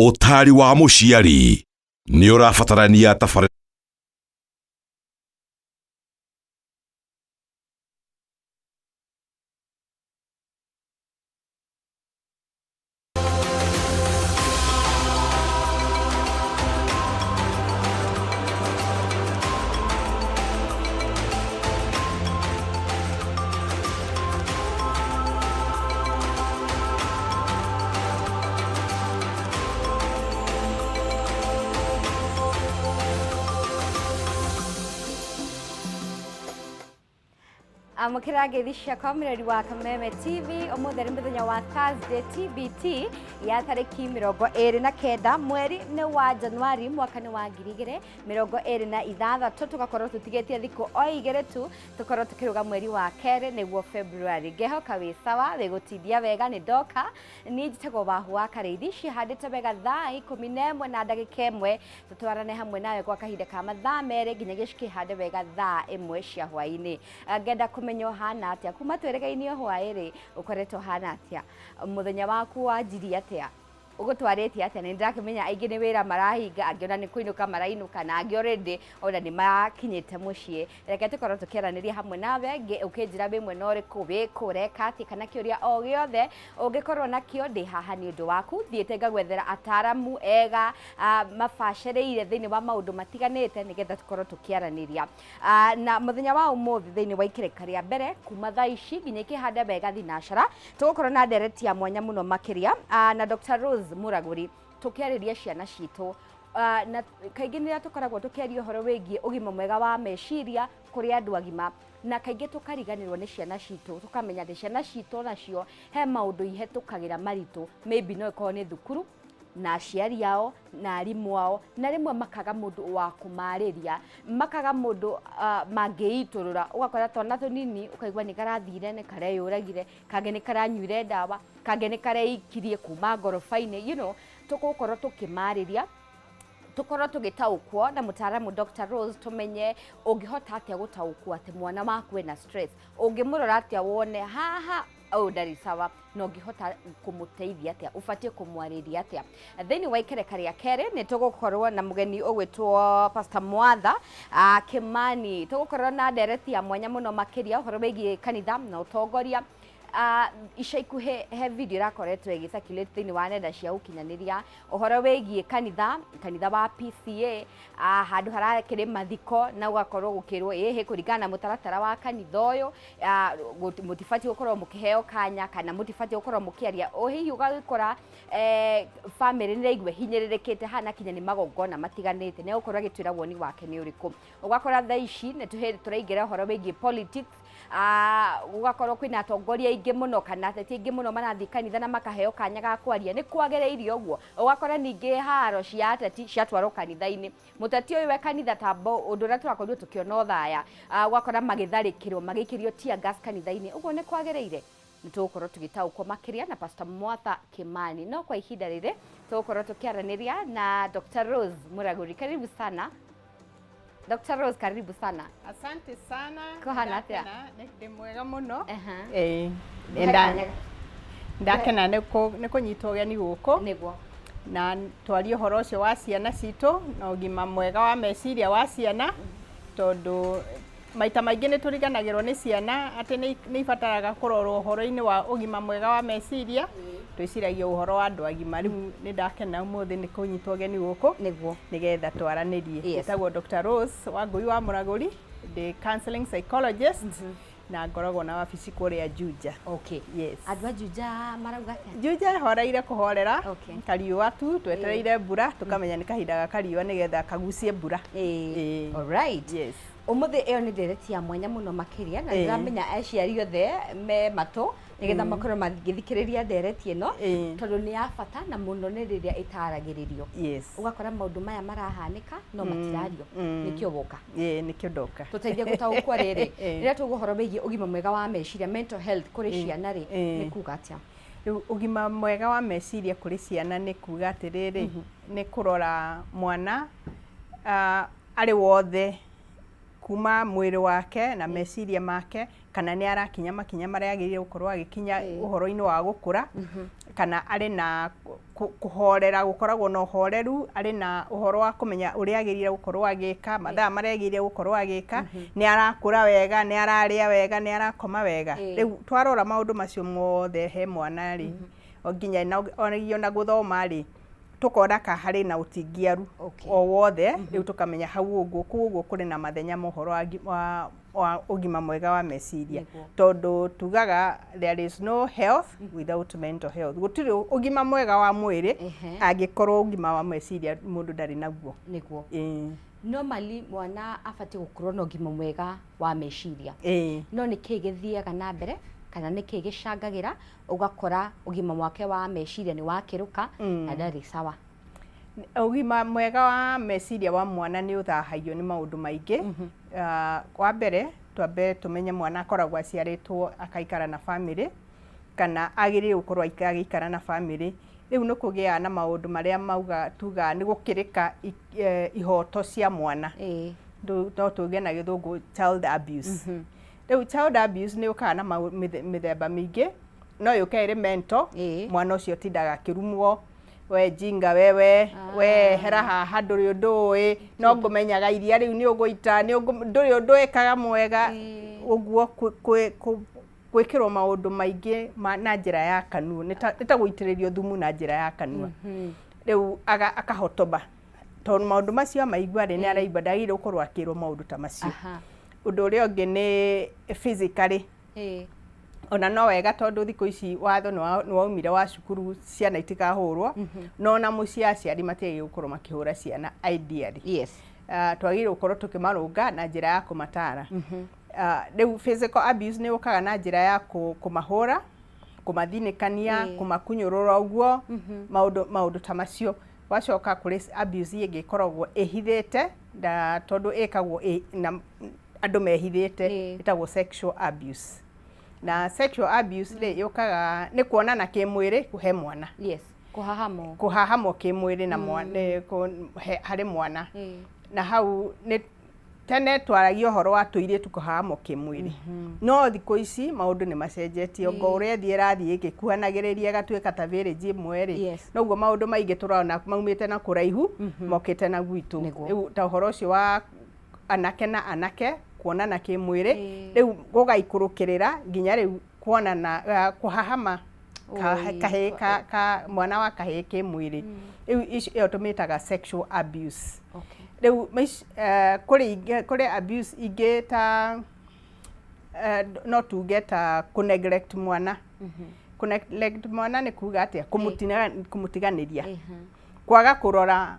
Ũtaari wa mũciari nĩ ũrabatarania tabarĩra. Amũkĩra ngeithi ciakwa mũrori wa Kameme TV. Ũmũthĩ nĩ mũthenya wa Thursday, TBT ya tarĩki 29, mweri nĩ wa Januari, mwaka nĩ wa 2026. Tũgakorwo tũtigĩtie thikũ o 2 tu tũkorwo tũkĩrũga mweri wa kerĩ, nĩguo February. Ngehoka wĩ sawa, wĩ gũtindia wega. Nĩ ndoka niĩ njĩtagwo Wahu wa Karĩithi, cihandĩte wega thaa 11 na ndagĩka 1. Tũtwarane hamwe nawe gwa kahinda ka mathaa 2 nginyagia cikĩhande wega thaa 1 cia hwaĩ-inĩ. Ngenda kũmenya ũhana atĩa kuma twĩrĩgainie hwaĩ-rĩ, ũkoretwo ũhana atĩa, mũthenya waku wanjirie atĩa, ũgũtwarĩte atĩa? Nĩ ndĩrakĩmenya aingĩ nĩ wĩra marahinga, angĩ ona nĩ kũinũka marainũka, na angĩ already ona nĩ makinyĩte mũciĩ. Reke tũkorwo tũkĩaranĩria hamwe nawe, ũkĩnjĩra wĩ mwena ũrĩkũ, wĩ kũ, ũreka atĩa, kana kĩũria o gĩothe ũngĩkorwo nakĩo, ndĩ haha nĩ ũndũ waku. Thiĩte ngagwethera ataramu ega, mabacĩrĩire thĩinĩ wa maũndũ matiganĩte, nĩgetha tũkorwo tũkĩaranĩria. Na mũthenya wa ũmũthĩ thĩinĩ wa ikereka rĩa mbere kuma thaa ici nginya ikĩhanda wega thinacara, tũgũkorwo na ndereti ya mwanya mũno makĩria, na Dr. Rose Mũragũri, tũkĩarĩria ciana citũ. Na kaingĩ nĩrĩa tũkoragwo tũkĩaria ũhoro wĩgiĩ ũgima mwega wa meciria kũrĩ andũ agima, na kaingĩ tũkariganĩrwo nĩ ciana citũ, tũkamenya atĩ ciana citũ nacio he maũndũ ihetũkagĩra maritũ, maybe no ĩkorwo nĩ thukuru na aciari ao na arimũ ao, na rĩmwe makaga mũndũ wa kũmarĩria, makaga mũndũ mangĩitũrũra. Ũgakora twana tũnini ũkaigua nĩ karathire nĩ kareyũragire, kangĩ nĩ karanyuire ndawa, kangĩ nĩ kareikirie kuma ngoroba-inĩ. Tũgũkorwo tũkĩmarĩria, tũkorwo tũgĩtaũkwo na mũtaaramu Dr. Rose, tũmenye ũngĩhota atĩa gũtaũkwo atĩ mwana waku ena stress, ũngĩmũrora atĩa wone haha ũyũ ndarĩ sawa, na ũngĩhota kũmũteithia atĩa, ũbatiĩ kũmwarĩria atĩa. Thĩinĩ wa ikereka rĩa kerĩ nĩ tũgũkorwo na mũgeni ũgwĩtwo Pastor Mwatha Kimani. Tũgũkorwo na ndereti ya mwanya mũno makĩria ũhoro wĩgiĩ kanitha na ũtongoria. Ica ikuhĩ he video ĩrakoretwo ĩgĩ circulate thĩinĩ wa nenda cia ũkinyanĩria ũhoro wĩgiĩ kanitha, kanitha wa PCA, handũ harakĩrĩ mathiko na gũgakorwo gũkĩrwo ĩhĩ kũringana na mũtaratara wa kanitha ũyũ, mũtibatiĩ gũkorwo mũkĩheo kanya kana mũtibatiĩ gũkorwo mũkĩaria. O hihi ũgagĩkora bamĩrĩ nĩ ĩraigua ĩhinyĩrĩrĩkĩte hana kinya nĩ magongona matiganĩte. Nĩ egũkorwo agĩtwĩra woni wake nĩ ũrĩkũ. Ũgakora thaa ici nĩ tũraingĩra ũhoro wĩgiĩ politics, gũgakorwo kwĩna atongoria aingĩ mũno kana ateti aingĩ mũno marathiĩ kanitha na makaheo kanya ga kwaria. Nĩ kwagĩrĩire ũguo? Ũgakora ningĩ haro cia ateti ciatwarwo kanitha-inĩ, mũteti ũyũ we kanitha tambo ũndũ ũrĩa tũrakorirwo tũkĩona ũthaya, ũgakora magĩtharĩkĩrwo, magĩikĩrio tear gas kanitha-inĩ. Ũguo nĩ kwagĩrĩire? Nĩ tũgũkorwo tũgĩtaũkwo makĩria na Pastor Mwatha Kimani, no kwa ihinda rĩrĩ tũgũkorwo tũkĩaranĩria na Dr. Rose Mũragũri. Karibu sana Dr. Rose, karibu sana. Asante sana. Kũhana atĩa? Ndakena, ndĩ mwega mũno. Ĩĩ. Ndakena nĩ kũnyitwo ũgeni gũkũ. Nĩguo. Na twarie ũhoro ũcio wa ciana citũ na ũgima mwega wa meciria wa ciana, tondũ maita maingĩ nĩ tũriganagĩrwo nĩ ciana atĩ nĩ ibataraga kũrorwo ũhoro-inĩ wa ũgima mwega wa meciria. Twĩciragia ũhoro wa andũ agima. Rĩu nĩ ndakena ũmũthĩ nĩ kũnyitwo ũgeni gũkũ nĩgetha twaranĩrie. Njĩtagwo Dr. Rose Wangũi wa Mũragũri, ndĩ counseling psychologist na ngoragwo na wabici kũrĩa Juja. Yes. Andũ a Juja marauga atĩa? Juja ĩhoreire kũhorera, kariũa tu, twetereire mbura, tũkamenya nĩ kahinda ga kariũa nĩgetha kagucie mbura. All right. Yes. Ũmũthĩ ĩyo nĩ ndereti ya mwanya mũno makĩria, na ndĩramenya aciari othe me matũ nĩgetha makorwo magĩthikĩrĩria ndereti ĩno, tondũ nĩ ya bata na mũno nĩ rĩrĩa ĩtaragĩrĩrio. Ũgakora maũndũ maya marahanĩka no matirario. Nĩkĩo woka. Ĩĩ, nĩkĩo ndoka. Tũteithie gũtaũkwo rĩrĩ, rĩrĩa tũgũ ũhoro wĩgiĩ ũgima mwega wa meciria, mental health kũrĩ ciana rĩ, nĩ kuga atĩa? Rĩu ũgima mwega wa meciria kũrĩ ciana nĩ kuga atĩrĩrĩ, nĩ kũrora mwana arĩ wothe kuma mwĩrĩ wake na meciria make, kana nĩ arakinya makinya marĩa agĩrĩire gũkorwo agĩkinya ũhoro-inĩ wa gũkũra, kana arĩ na Kũhorera, gũkoragwo na ũhoreru, arĩ na ũhoro wa kũmenya ũrĩa agĩrĩire gũkorwo agĩka, mathaa marĩa agĩrĩire gũkorwo agĩka, nĩ arakũra wega, nĩ ararĩa wega, nĩ arakoma wega. Rĩu twarora maũndũ macio mothe he mwana rĩ, o nginya ona gũthoma rĩ, tũkona ka harĩ na ũtingiaru o wothe, rĩu tũkamenya hau ũguo kũu ũguo kũrĩ na mathenya ma ũhoro wa ũgima mwega wa meciria. Tondũ tugaga there is no health without mental health, gũtirĩ ũgima mwega wa mwĩrĩ angĩkorwo ũgima wa meciria mũndũ ndarĩ naguo. Ĩĩ. Normally mwana abatiĩ gũkorwo na ũgima mwega wa meciria, no nĩ kĩĩ gĩthiaga na mbere kana nĩ kĩĩ gĩcangagĩra ũgakora ũgima wake wa meciria nĩ wakĩrũka na ndarĩ sawa? Ũgima mwega wa meciria wa mwana nĩ ũthahagio nĩ maũndũ maingĩ. Wa mbere, twambe tũmenye mwana akoragwo aciarĩtwo akaikara na bamĩrĩ kana agĩrĩire gũkorwo agĩikara na bamĩrĩ. Rĩu nĩ kũgĩaga na maũndũ marĩa mauga tugaga nĩ gũkĩrĩka ihoto cia mwana. No tuge na Gĩthũngũ child abuse. Rĩu child abuse nĩ yũkaga na mĩthemba mĩingĩ. No yũke ĩrĩ mental, mwana ũcio tindaga akĩrumwo, "We jinga wewe, we hera haha, ndũrĩ ũndũ ũĩ, no ngũmenyaga iria rĩu nĩ ũgũita, ndũrĩ ũndũ wĩkaga mwega." Ũguo gwĩkĩrwo maũndũ maingĩ na njĩra ya kanua nĩ ta gũitĩrĩrio thumu na njĩra ya kanua. Rĩu akahotoma tondũ maũndũ macio amaigua rĩ, nĩ araigua ndagĩrĩire gũkorwo akĩrwo maũndũ ta macio. Ũndũ ũrĩa ũngĩ nĩ physically. Ona no wega tondũ thikũ ici watho nĩ waumire wa cukuru ciana itikahũrwo, no ona mũciĩ aciari matiagĩrĩire gũkorwo makĩhũra ciana ideally. Twagĩrĩirwo gũkorwo tũkĩmarũnga na njĩra ya kũmatara. Rĩu physical abuse nĩ yũkaga na njĩra ya kũmahũra, kũmathinĩkania, kũmakunyũrũra ũguo, maũndũ ta macio. Wacoka kũrĩ abuse ĩngĩ ĩkoragwo ĩhithĩte na tondũ ĩkagwo na andũ mehithĩte, ĩtagwo sexual abuse. Na sexual abuse rĩ, yũkaga nĩ kuonana kĩmwĩrĩ he mwana. Yes, kũhahamwo. Kũhahamwo kĩmwĩrĩ na harĩ mwana. Na hau nĩ tene twaragia ũhoro wa tũirĩtu kũhahamwo kĩmwĩrĩ, no thikũ ici maũndũ nĩ macenjetie. Ngo ũrĩa thiĩ ĩrathiĩ ĩgĩkuhanagĩrĩria ĩgatuĩka ta village ĩmwe rĩ, noguo maũndũ maingĩ tũrona maumĩte na kũraihu mokĩte na gwitũ. Rĩu ta ũhoro ũcio wa anake na anake kuonana kĩmwĩrĩ, rĩu gũgaikũrũkĩrĩra nginya rĩu kuonana kũhahama kahĩĩ ka mwana wa kahĩĩ kĩmwĩrĩ. Rĩu ĩyo tũmĩtaga sexual abuse. Rĩu kũrĩ abuse ingĩ ta no tuge ta kũ neglect mwana. Kũ neglect mwana nĩ kuga atĩa? Kũmũtiganĩria, kwaga kũrora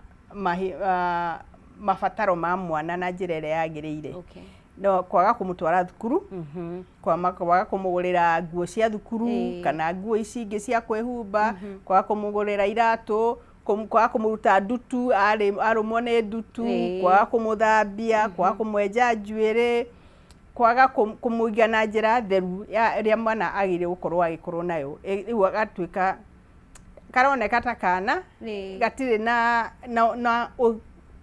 mabataro ma mwana na njĩra ĩrĩa yagĩrĩire. No kwaga kũmũtwara thukuru, kwaga kũmũgũrĩra nguo cia thukuru kana nguo ici ingĩ cia kwĩhumba, kwaga kũmũgũrĩra iratũ, kwaga kũmũruta ndutu arũmwo nĩ ndutu, kwaga kũmũthambia, kwaga kũmwenja njuĩrĩ, kwaga kũmũiga na njĩra theru ya ĩrĩa mwana agĩrĩire gũkorwo agĩkorwo nayo. Rĩu agatuĩka karoneka ta kana gatirĩ na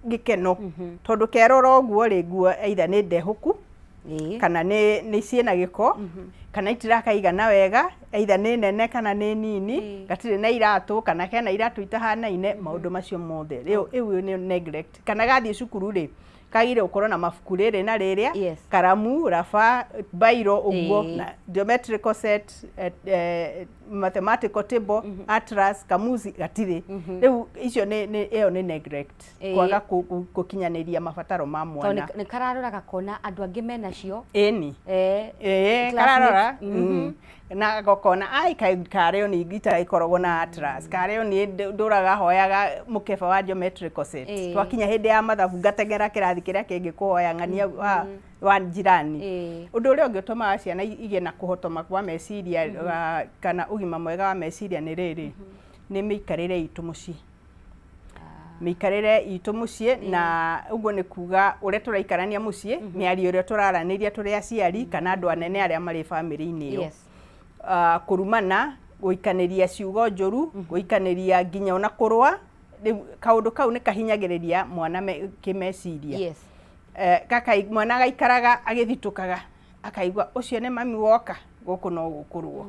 gĩkeno tondũ kerora ũguo rĩ, nguo either nĩ ndehũku kana nĩ ciĩna gĩko kana itirakaigana wega, either nĩ nene kana nĩ nini, gatirĩ na iratũ kana kena iratũ itahanaine, maũndũ macio mothe rĩu ĩu nĩ neglect. Kana gathiĩ cukuru rĩ, kagĩrĩire gũkorwo na mabuku rĩrĩ na rĩrĩa, karamu, raba, bairo ũguo, na geometrical set, mathematical table, atlas, kamusi, gatirĩ. Rĩu icio nĩ ĩyo nĩ neglect, kwaga gũkinyanĩria mabataro ma Tondũ mwana. Nĩ kararora gakona andũ angĩ menacio. Ĩni. Ĩĩ, Classmates. Kararora na gakona ai karĩo nĩ itagĩkoragwo na atlas, karĩo nĩ ndũraga hoyaga mũkeba wa geometrical set, twakinya hĩndĩ ya mathabu ngateng'era kĩrathi kĩrĩa kĩngĩ kũhoya ng'ania wa njirani. Ũndũ ũrĩa ũngĩ ũtũmaga ciana igĩe na kũhotoma kwa meciria kana ũgima mwega wa meciria nĩ rĩrĩ, nĩ mĩikarĩre itũ mũciĩ, mĩikarĩre itũ mũciĩ. Na ũguo nĩ kuga ũrĩa tũraikarania mũciĩ, mĩario ĩrĩa tũraranĩria tũrĩ aciari kana andũ anene arĩa marĩ bamĩrĩ-inĩ ĩyo. Kũrumana, gũikanĩria ciugo njũru, gũikanĩria nginya ona kũrũa, rĩu kaũndũ kau nĩ kahinyagĩrĩria mwana kĩmeciria. Mwana agaikaraga agĩthitũkaga, akaigua ũcio nĩ mami woka gũkũ no gũkũrwo.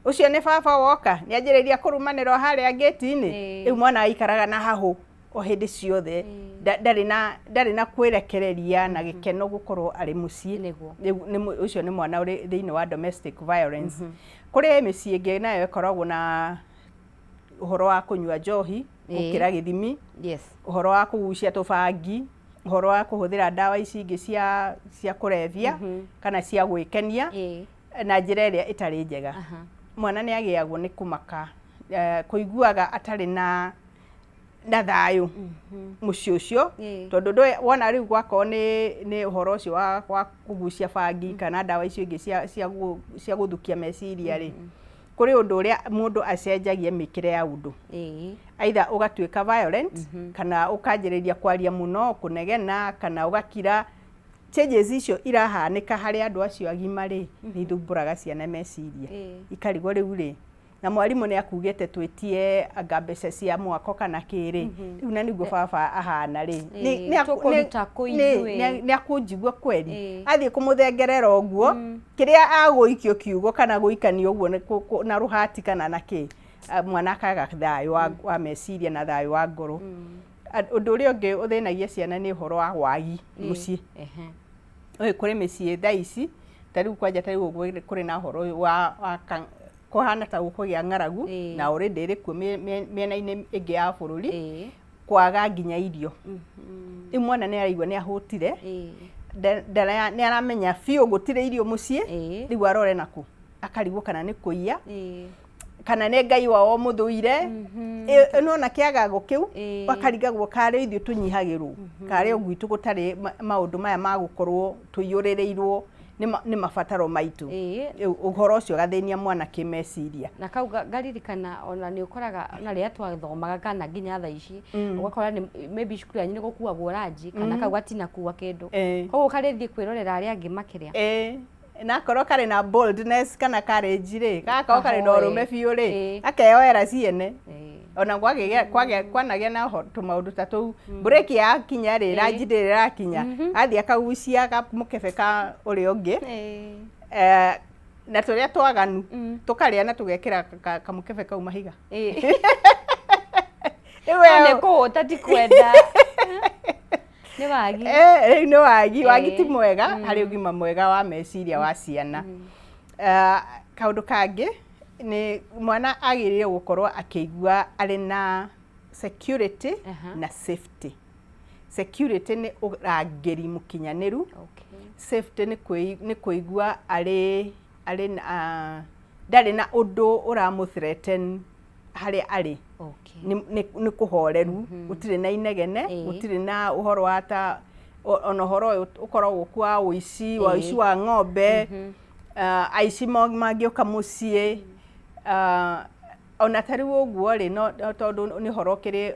Ũcio nĩ baba woka, nĩ anjĩrĩria kũrumanĩrwo harĩa ngĩti-inĩ. Rĩu mwana aikaraga na hahũ o hĩndĩ ciothe. Ndarĩ na kwĩrekereria na gĩkeno gũkorwo arĩ mũciĩ. Rĩu ũcio nĩ mwana ũrĩ thĩinĩ wa domestic violence. Kũrĩ mĩciĩ ĩngĩ nayo ĩkoragwo na ũhoro wa kũnyua njohi gũkĩra gĩthimi, ũhoro wa kũgucia tũbangi, ũhoro wa kũhũthĩra ndawa ici ingĩ cia kũrebia kana cia gwĩkenia na njĩra ĩrĩa ĩtarĩ njega. Mwana nĩ agĩagwo nĩ kũmaka, kũiguaga atarĩ na thayũ mũciĩ ũcio, tondũ wona rĩu gwakorwo nĩ ũhoro ũcio wa kũgucia bangi kana ndawa icio ingĩ cia gũthukia meciria rĩ, kũrĩ ũndũ ũrĩa mũndũ acenjagia mĩkĩre ya ũndũ, either ũgatuĩka violent kana ũkanjĩrĩria kwaria mũno, kũnegena, kana ũgakira. Changes icio irahanĩka harĩ andũ acio agima rĩ, nĩ ithumbũraga ciana meciria, ikarigwo rĩu rĩ, na mwarimũ nĩ akugĩte twĩtie anga mbeca cia mwako kana kĩrĩ rĩu, na nĩguo baba ahana rĩ, Tũkũruta kũ ithuĩ? Nĩ akũnjigua kweri? Athiĩ kũmũthengerera ũguo, kĩrĩa agũikio kiugo kana gũikanio ũguo na rũhati kana na kĩ, mwana akaga thayũ wa meciria na thayũ wa ngoro. Ũndũ ũrĩa ũngĩ ũthĩnagia ciana nĩ ũhoro wa wagi mũciĩ. Ũyũ kũrĩ mĩciĩ thaa ici, ta rĩu kwanja ta rĩu ũguo kũrĩ na ũhoro ũyũ wa kũhana ta gũkũgĩa ng'aragu, na already ĩrĩ kuo mĩena-inĩ ĩngĩ ya bũrũri, kwaga nginya irio. Rĩu mwana nĩ araigua nĩ ahũtire, nĩ aramenya biũ gũtirĩ irio mũciĩ. Rĩu arore nakũ? Akarigwo kana nĩ kũiya kana nĩ Ngai wao mũthũire. Nĩwona kĩagago kĩu? Akarigagwo karĩ ithuĩ tũnyihagĩrwo, karĩ o gwitũ gũtarĩ maũndũ maya ma gũkorwo tũiyũrĩrĩirwo nĩ mabataro maitũ. Rĩu ũhoro ũcio ũgathĩnia mwana kĩmeciria. Na kau ngaririkana ona nĩ ũkoraga ona rĩrĩa twathomaga kana nginya thaa ici, ũgakora nĩ maybe cukuru yanyu nĩ gũkuagwo ranji kana kau gatinakua kĩndũ, koguo karĩthiĩ kwĩrorera arĩa angĩ makĩrĩa. Ĩĩ, na akorwo karĩ na boldness kana courage rĩ, gagakorwo karĩ na Kahoe. ũrũme biũ rĩ, akeyoera ciene. Ona kwagĩa kwagĩa kwanagĩa na tũmaũndũ ta tũu, breki yakinya rĩ, ranji ndĩrĩ ĩrakinya, athiĩ akagucia kamũkebe ka ũrĩa ũngĩ, na tũrĩa twaganu tũkarĩa na tũgekĩra kamũkebe kau mahiga. Rĩu No nĩ kũhũta, ti kwenda, nĩ wagi. Rĩu nĩ wagi. Wagi ti mwega harĩ ũgima mwega wa meciria wa ciana. Kaũndũ kangĩ nĩ mwana agĩrĩire gũkorwo akĩigua arĩ na security na safety. Security nĩ ũrangĩri mũkinyanĩru. Safety nĩ kũigua arĩ na ndarĩ na ũndũ ũramũ threaten harĩa arĩ. Nĩ kũhoreru, gũtirĩ na inegene, gũtirĩ na ũhoro wa ta ona ũhoro ũyũ ũkoragwo kuo wa ũici, wa ũici wa ng'ombe, aici mangĩũka mũciĩ, ona ta rĩu ũguo rĩ, no tondũ nĩ ũhoro ũkĩrĩ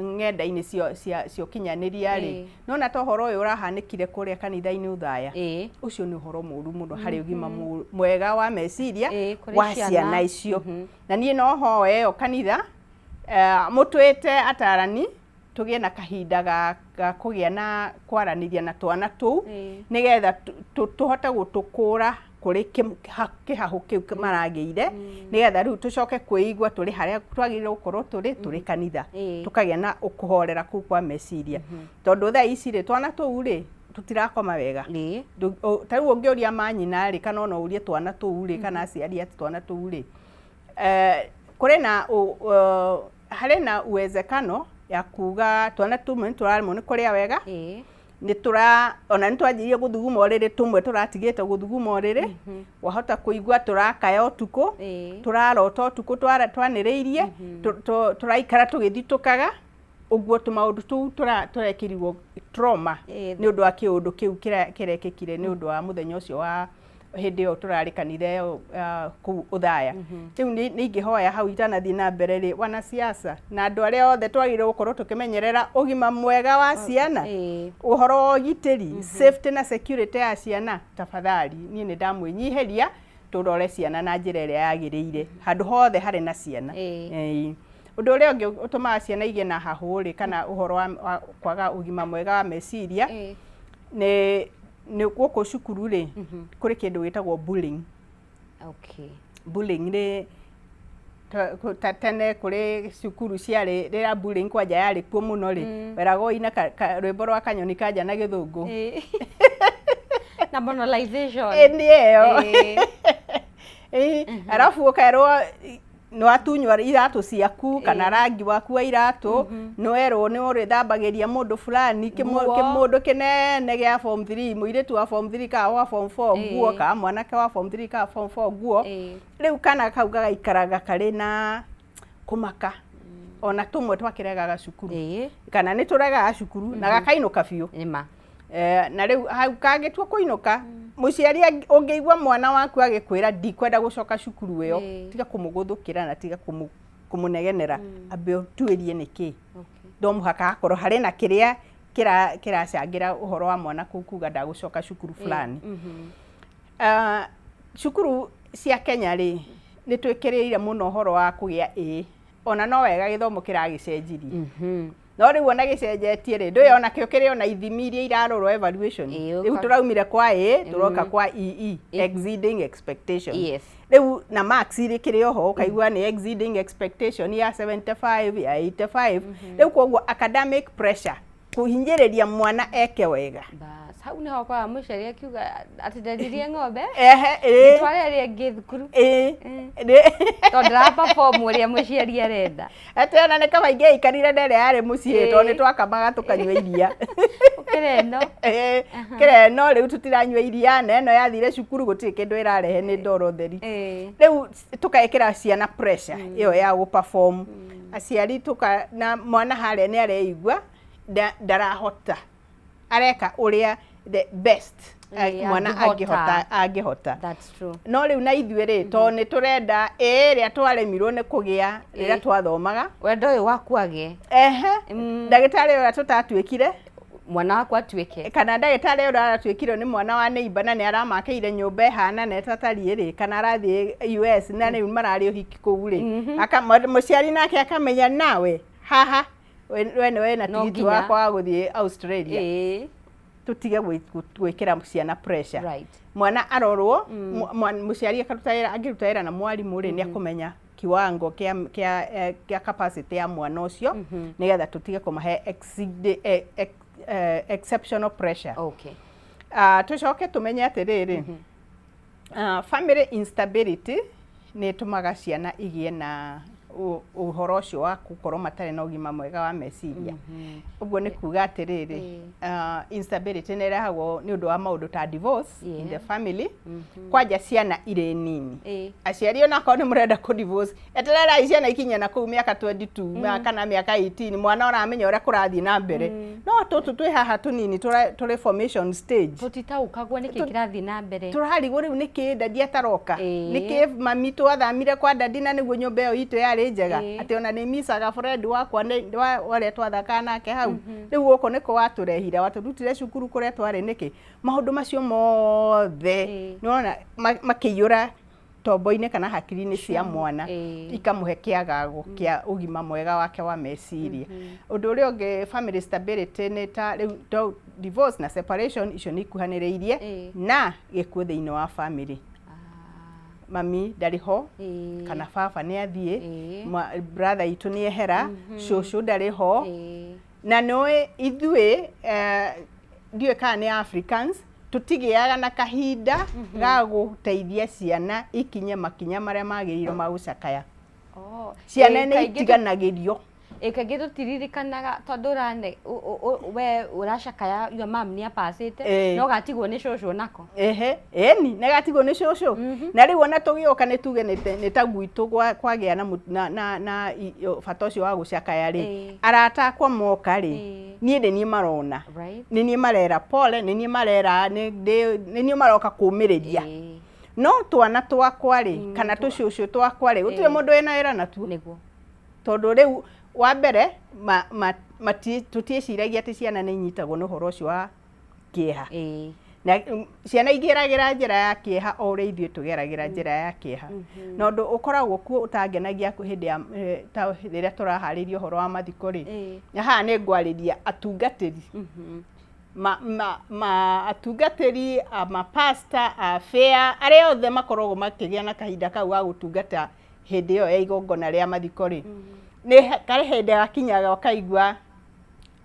ng'enda-inĩ cia ũkinyanĩria rĩ, nona ta ũhoro ũyũ ũrahanĩkire kũrĩa kanitha-inĩ Ũthaya, ũcio nĩ ũhoro mũru mũno harĩ ũgima mwega wa meciria Kũrĩ wa ciana. Ciana icio. Na niĩ no hoe ĩyo kanitha, mũtwĩte atarani tũgĩe na kahinda ga kũgĩa na kwaranĩria na twana tũu, nĩgetha tũhote gũtũkũra kũrĩ kĩhahũ kĩu maragĩire, nĩgetha rĩu tũcoke kwĩigua tũrĩ harĩa twagĩrĩirwo gũkorwo tũrĩ kanitha, tũkagĩa na kũhorera kũu kwa meciria, tondũ thaa ici rĩ, twana tũu rĩ, tũtirakoma wega. Ta rĩu ũngĩũria manyina rĩ, kana ona ũrie twana tũu rĩ, kana aciari a twana tũu rĩ, kũrĩ na harĩ na uwezekano ya kuga twana tũmwe nĩ tũraremwo nĩ kũrĩa wega, nĩ tũra ona nĩ twanjirie gũthuguma ũrĩrĩ, tũmwe tũratigĩte gũthuguma ũrĩrĩ, wahota kũigua tũrakaya ũtukũ, tũrarota ũtukũ twanĩrĩirie, tũraikara tũgĩthitũkaga ũguo, tũmaũndũ tũu tũrekĩrirwo trauma nĩ ũndũ wa kĩũndũ kĩu kĩrekĩkire nĩ ũndũ wa mũthenya ũcio wa hĩndĩ ĩyo tũrarĩ kanitha ĩyo, kũu Ũthaya. Rĩu nĩ ingĩhoya hau itanathiĩ na mbere rĩ, wanasiasa na andũ arĩa othe twagĩrĩirwo gũkorwo tũkĩmenyerera ũgima mwega wa ciana, ũhoro wa ũgitĩri, safety na security ya ciana, tafadhali niĩ nĩ ndamwĩnyihĩria tũrore ciana na njĩra ĩrĩa yagĩrĩire handũ hothe harĩ na ciana. Ũndũ ũrĩa ũngĩ ũtũmaga ciana igĩe na hahũ rĩ, kana ũhoro wa kwaga ũgima mwega wa meciria, nĩ gũkũ cukuru rĩ, kũrĩ kĩndũ gĩtagwo bullying. Bullying nĩ ta tene kũrĩ cukuru ciarĩ rĩrĩa bullying kwanja yarĩ kuo mũno rĩ, weragwo ina rwĩmbo rwa Kanyoni Kanja na Gĩthũngũ. Na monolization. Ĩ, nĩ ĩyo. Ĩĩ. Ĩ, arabu ũkerwo nĩ watunywo iratũ ciaku kana rangi waku wa iratũ, nĩ werwo nĩ ũrĩthambagĩria mũndũ fulani Nguo. Kĩmũndũ kĩnene gĩa form 3, mũirĩtu wa form 3 kana wa form 4 nguo, kana mwanake wa form 3 kana form 4 nguo. Rĩu kana kau gagaikaraga karĩ na kũmaka, ona tũmwe twakĩregaga cukuru kana nĩ tũregaga cukuru na gakainũka biũ. Nĩma. Na rĩu hau kangĩtua kũinũka, mũciari ũngĩigua mwana waku agĩkwĩra, "Ndikwenda gũcoka cukuru ĩyo," tiga kũmũgũthũkĩra na tiga kũmũnegenera, ambe ũtuĩrie nĩkĩ. No mũhaka hakorwo harĩ na kĩrĩa kĩracangĩra ũhoro wa mwana kũu kuga ndagũcoka cukuru fulani. Ah, cukuru cia Kenya rĩ, nĩ twĩkĩrĩire mũno ũhoro wa kũgĩa A, ona no wega gĩthomo kĩragĩcenjirie, no rĩu ona gĩcenjetie rĩ, ndũĩ ona kĩo kĩrĩ ona ithimi iria irarorwo, evaluation. Rĩu tũraumire kwa A, tũroka kwa EE, exceeding expectation. Rĩu na marks irĩ kĩrĩ oho, ũkaigua nĩ exceeding expectation ya 75, ya 85. Rĩu koguo academic pressure, kũhinyĩrĩria mwana eke wega. Bas, hau niho ũkoraga mũciari akiuga atĩ ndendirie ng'ombe Ehe, ĩĩ. Ndware ĩrĩa ĩngĩ thukuru Ĩĩ. Tondũ ndĩra perform ũrĩa mũciari arenda. Atĩ ona nĩ kaba ingĩaikarire na ĩrĩa yarĩ mũciĩ, tondũ nĩ twakamaga tũkanyua iria. Ũkĩra ĩno. Ĩĩ, kĩrĩa ĩno rĩu tũtiranyua iria, na ĩno yathire cukuru gũtirĩ kĩndũ ĩrarehe, nĩ ndoro theri. Rĩu tũkekĩra ciana pressure ĩyo ya gũ perform, aciari tuka na mwana harĩa nĩ areigua ndarahota, areka ũrĩa the best mwana angĩhota. Angĩhota, angĩhota. That's true. No rĩu na ithuĩ rĩ, tondũ nĩ tũrenda ĩ ĩrĩa twaremirwo nĩ kũgĩa rĩrĩa twathomaga. Wendo ũyũ waku agĩe. Ehe, ndagĩtarĩ ũrĩa tũtatuĩkire, mwana waku atuĩke. Kana ndagĩtarĩ ũrĩa aratuĩkire nĩ mwana wa neighbor na nĩ aramakĩire nyũmba ĩhana na ĩtatariĩ rĩ, kana arathiĩ US na rĩu mararĩ ũhiki kũu rĩ, mũciari nake akamenya nawe haha we nĩ wena No tigiti nginya. wakwa wa gũthiĩ Australia. Tũtige gwĩkĩra ciana pressure. Mwana arorwo, mũciari akaruta wĩra, angĩruta wĩra na mwarimũ rĩ, nĩ akũmenya kiwango kĩa capacity ya mwana ũcio, nĩgetha tũtige kũmahe exceptional pressure. Ah, tũcoke tũmenye atĩrĩrĩ, family instability nĩ ĩtũmaga ciana igĩe na ũhoro ũcio wa gũkorwo matarĩ na ũgima mwega wa meciria. Ũguo nĩ kuga atĩrĩrĩ, instability nĩ ĩrehagwo nĩ ũndũ wa maũndũ ta divorce in the family, kwanja ciana irĩ nini. Aciari, onakorwo nĩ mũrenda kũ divorce, etererai ciana ikinye na kũu mĩaka 22 kana mĩaka 18, mwana ũramenya ũrĩa kũrathiĩ na mbere. No tũtũ twĩ haha tũnini tũrĩ formation stage, Tũtitaũkagwo nĩkĩ kĩrathiĩ na mbere. Tũrarigwo rĩu nĩkĩ daddy ataroka, nĩkĩ mami twathamire kwa daddy na nĩguo nyũmba ĩyo itũ yarĩ njega, atĩ ona nĩ micaga friend wakwa nĩ ũrĩa twathakaga nake hau, rĩu gũkũ nĩkũ watũrehire, watũrutire cukuru kũrĩa twarĩ nĩkĩ? Maũndũ macio mothe nĩwona makĩiyũra tombo-inĩ kana hakiri-inĩ cia mwana, ikamũhe kĩagago kĩa ũgima mwega wake wa meciria. Ũndũ ũrĩa ũngĩ, family stability nĩ ta rĩu divorce na separation, icio nĩ ikuhanĩrĩirie na gĩkuũ thĩinĩ wa family. Mami ndarĩ ho, kana baba nĩ athiĩ, brother itũ nĩ ehera, cũcũ ndarĩ ho. Na nĩũĩ ithuĩ, ndiũĩ kana nĩ Africans, tũtigĩaga na kahinda ga gũteithia ciana ikinye makinya marĩa magĩrĩirwo ma gũcakaya. Oh. Ciana Ĩĩ, nĩ itiganagĩrio. Ĩ, kaingĩ tũtiririkanaga tondũ ũrane we ũracakaya your mom nĩ apacĩte, no gatigwo nĩ cũcũ nako. Ehe, ĩni nĩ gatigwo nĩ cũcũ, na rĩu ona tũgĩũka nĩ tuge nĩ ta gwitũ kwagĩa na na bata ũcio wa gũcakaya rĩ, arata akwa moka rĩ, niĩ nĩ niĩ marona, nĩ niĩ marera pole, nĩ niĩ marera, nĩ niĩ maroka kũmĩrĩria. No twana twakwa rĩ, kana tũcũcũ twakwa rĩ, gũtirĩ mũndũ wĩna wĩra natuo. Tondũ rĩu wa mbere tũtiĩciragia atĩ ciana nĩ inyitagwo nĩ ũhoro ũcio wa kĩeha. Na ciana igĩragĩra njĩra ya kĩeha o ũrĩa ithuĩ tũgeragĩra njĩra ya kĩeha. Na ũndũ ũkoragwo kuo ũtangenagia hĩndĩ ya ta rĩrĩa tũraharĩria ũhoro wa mathiko rĩ, na haha nĩ ngwarĩria atungatĩri. Ma atungatĩri a mapasta a fair arĩa othe makoragwo makĩgĩa na kahinda kau ga gũtungata hĩndĩ ĩyo ya igongona rĩa mathiko rĩ, nĩ karĩ hĩndĩ gakinyaga ũkaigua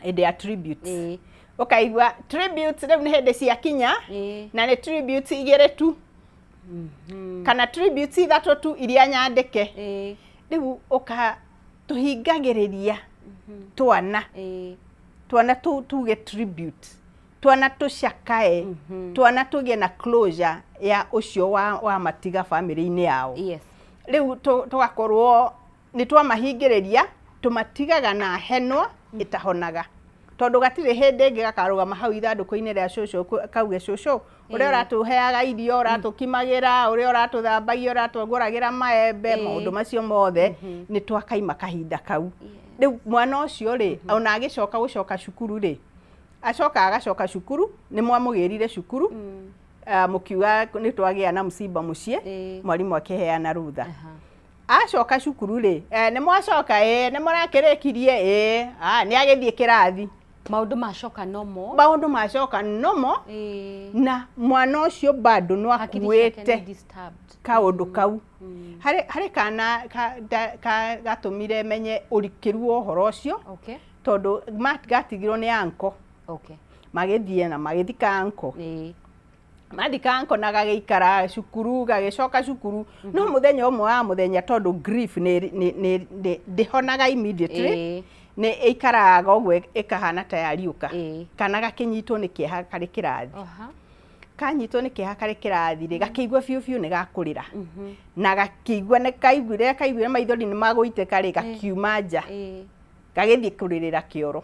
hĩndĩ ya tributes, ũkaigua tributes rĩu nĩ hĩndĩ ciakinya, na nĩ tributes igĩrĩ tu kana tributes ithatũ tu iria nyandĩke. Rĩu ũka tũhingagĩrĩria twana, twana tuge tribute, twana tũcakae, twana tũgĩe na closure ya ũcio wa matiga bamĩrĩ-inĩ yao. Rĩu tũgakorwo nĩ twamahingĩrĩria, tũmatigaga na henwa ĩtahonaga, tondũ gatirĩ hĩndĩ ĩngĩ gakarũgama hau ithandũkũ-inĩ rĩa cũcũ kauge, "Cũcũ ũrĩa ũratũheaga irio, ũratũkimagĩra, ũrĩa ũratũthambagia, ũratũgũragĩra maembe," maũndũ macio mothe nĩ twakaima kahinda kau. Rĩu mwana ũcio rĩ, ona agĩcoka gũcoka cukuru rĩ, acoka agacoka cukuru nĩ mwamũgĩrire cukuru, mũkiuga nĩ twagĩa na msiba mũciĩ, mwarimũ akĩheana rutha. Acoka cukuru rĩ, nĩ mwacoka? Ĩ, nĩ mũrakĩrĩkirie? Ĩ, nĩ agĩthiĩ kĩrathi. Maũndũ macoka nomo. Maũndũ macoka nomo. Na mwana ũcio bado no Hakiri ciake akuĩte nĩ disturbed. Kaũndũ kau harĩ kana gatũmire menye ũrikĩru wa ũhoro ũcio, tondũ gatigirwo nĩ anko, magĩthiĩ na magĩthika anko. Mathika anko na gagĩikara cukuru, gagĩcoka cukuru, no mũthenya ũmwe wa mũthenya, tondũ grief nĩ ndĩhonaga immediately, nĩ ĩikaraga ũguo ĩkahana ta yariũka, kana gakĩnyitwo nĩ kĩeha karĩ kĩrathi. Kanyitwo nĩ kĩeha karĩ kĩrathi rĩ, gakĩigua biũ biũ nĩ gakũrĩra, na gakĩigua nĩ kaiguire kaiguire maithori nĩ magũitĩka rĩ, gakiuma nja, gagĩthiĩ kũrĩrĩra kĩoro,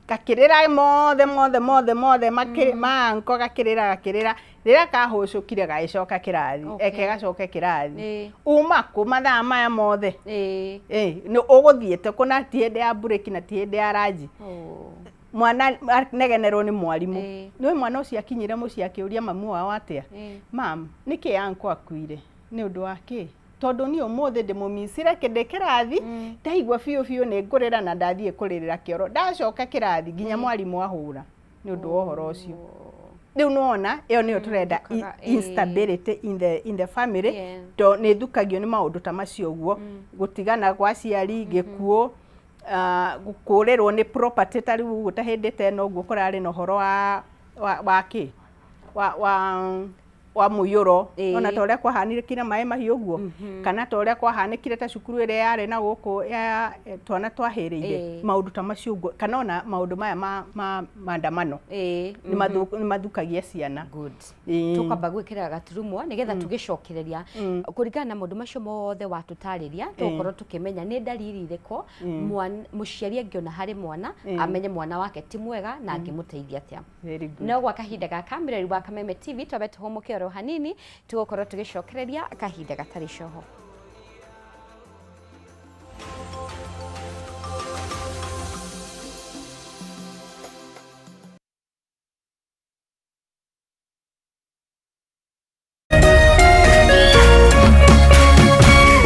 gakĩrĩra mothe mothe mothe mothe ma anko, gakĩrĩra gakĩrĩra. Rĩrĩa kahũcũkire gagĩcoka kĩrathi. Eke gacoke kĩrathi, "Uma kũ mathaa maya mothe?" Nĩ ũgũthiĩte kũ na ti hĩndĩ ya break na ti hĩndĩ ya ranji? Mwana negenerwo nĩ mwarimũ. Nĩ mwana ũcio akinyire mũciĩ akĩũria mamu wao atĩa, "Mam, nĩkĩ anko akuire? Nĩ ũndũ wa kĩ? Tondũ niĩ ũmũthĩ ndĩmũmicire ndĩ kĩrathi, ndaigua biũ biũ nĩ ngũrĩra na ndathiĩ kũrĩrĩra kĩoro, ndacoka kĩrathi nginya mwarimũ ahũra nĩ ũndũ wa ũhoro ũcio." Rĩu nĩwona ĩyo nĩyo tũrenda, Thũkaga, instability in the family, to nĩ thukagio nĩ maũndũ ta macio ũguo, gũtigana gwa aciari, gĩkuũ, kũrĩrwo nĩ property. Ta rĩu ũguo, ta hĩndĩ ta ĩno ũguo kũrarĩ na ũhoro wa kĩ wa mũiyũro, ona ta ũrĩa kwahanĩkire maĩ mahiũ ũguo, kana ta ũrĩa kwahanĩkire ta cukuru ĩrĩa yarĩ na gũkũ ya twana twahĩrĩire, maũndũ ta macio ũguo, kana ona maũndũ maya ma maandamano nĩ mathukagia ciana. Good. Tukamba gwikira gaturumwa nigetha tugicokereria kuringana na maundu macio mothe watutariria, tugukorwo tukimenya ni ndariri iriko muciari angiona hari mwana amenye mwana wake ti mwega na angimuteithia atia. Very good. No gwa kahinda gaka, mireri wa Kameme TV, twambe tuhumuke oro hanini, tugukorwo tugicokereria kahinda gatari coho.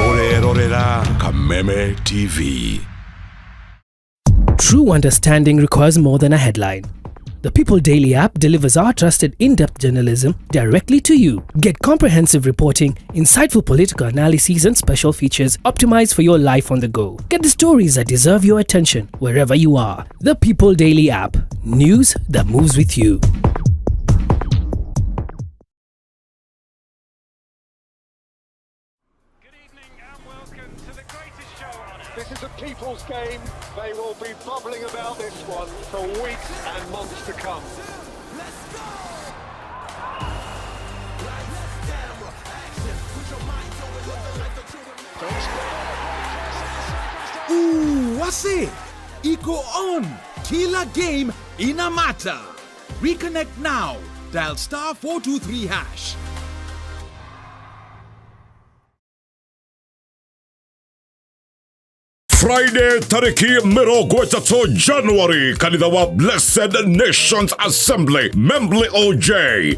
Ũrerorera Kameme TV. True understanding requires more than a headline. The People Daily app delivers our trusted in depth journalism directly to you. Get comprehensive reporting, insightful political analyses, and special features optimized for your life on the go. Get the stories that deserve your attention wherever you are. The People Daily app. News that moves with you. Good evening and welcome to the greatest show on earth. This is a people's game. They will be bubbling about this one for weeks and months to come. Ooh, wase iko on. Kila game ina matter. Reconnect now. Dial *423#. Friday tarĩki 30 January, kanitha wa Blessed Nations Assembly, Membley OJ,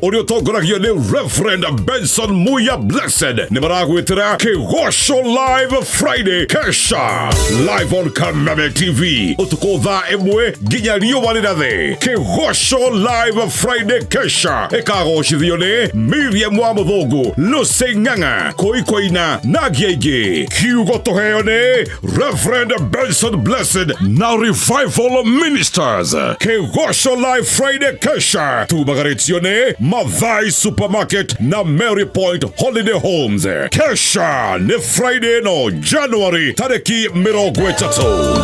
ũrĩa ũtongoragio nĩ Reverend Benson Muya Blessed, nĩ maragwĩtĩra Kĩgoco Live Friday Kesha live on Kameme TV ũtukũ thaa 1 nginya riũa rĩrathe. Kĩgoco Live Friday Kesha ĩkagocithio nĩ Miriam wa Mũthũngũ, Lucy Ng'ang'a, Koikoina na angĩ aingĩ. Kiugo tũheo nĩ Reverend Benson Blessed na Revival Ministers. Kĩgoco Live Friday Kesha tumagarĩtio nĩ Mathai Supermarket na Mary Point Holiday Homes. Kesha nĩ Friday no January tarĩki 30.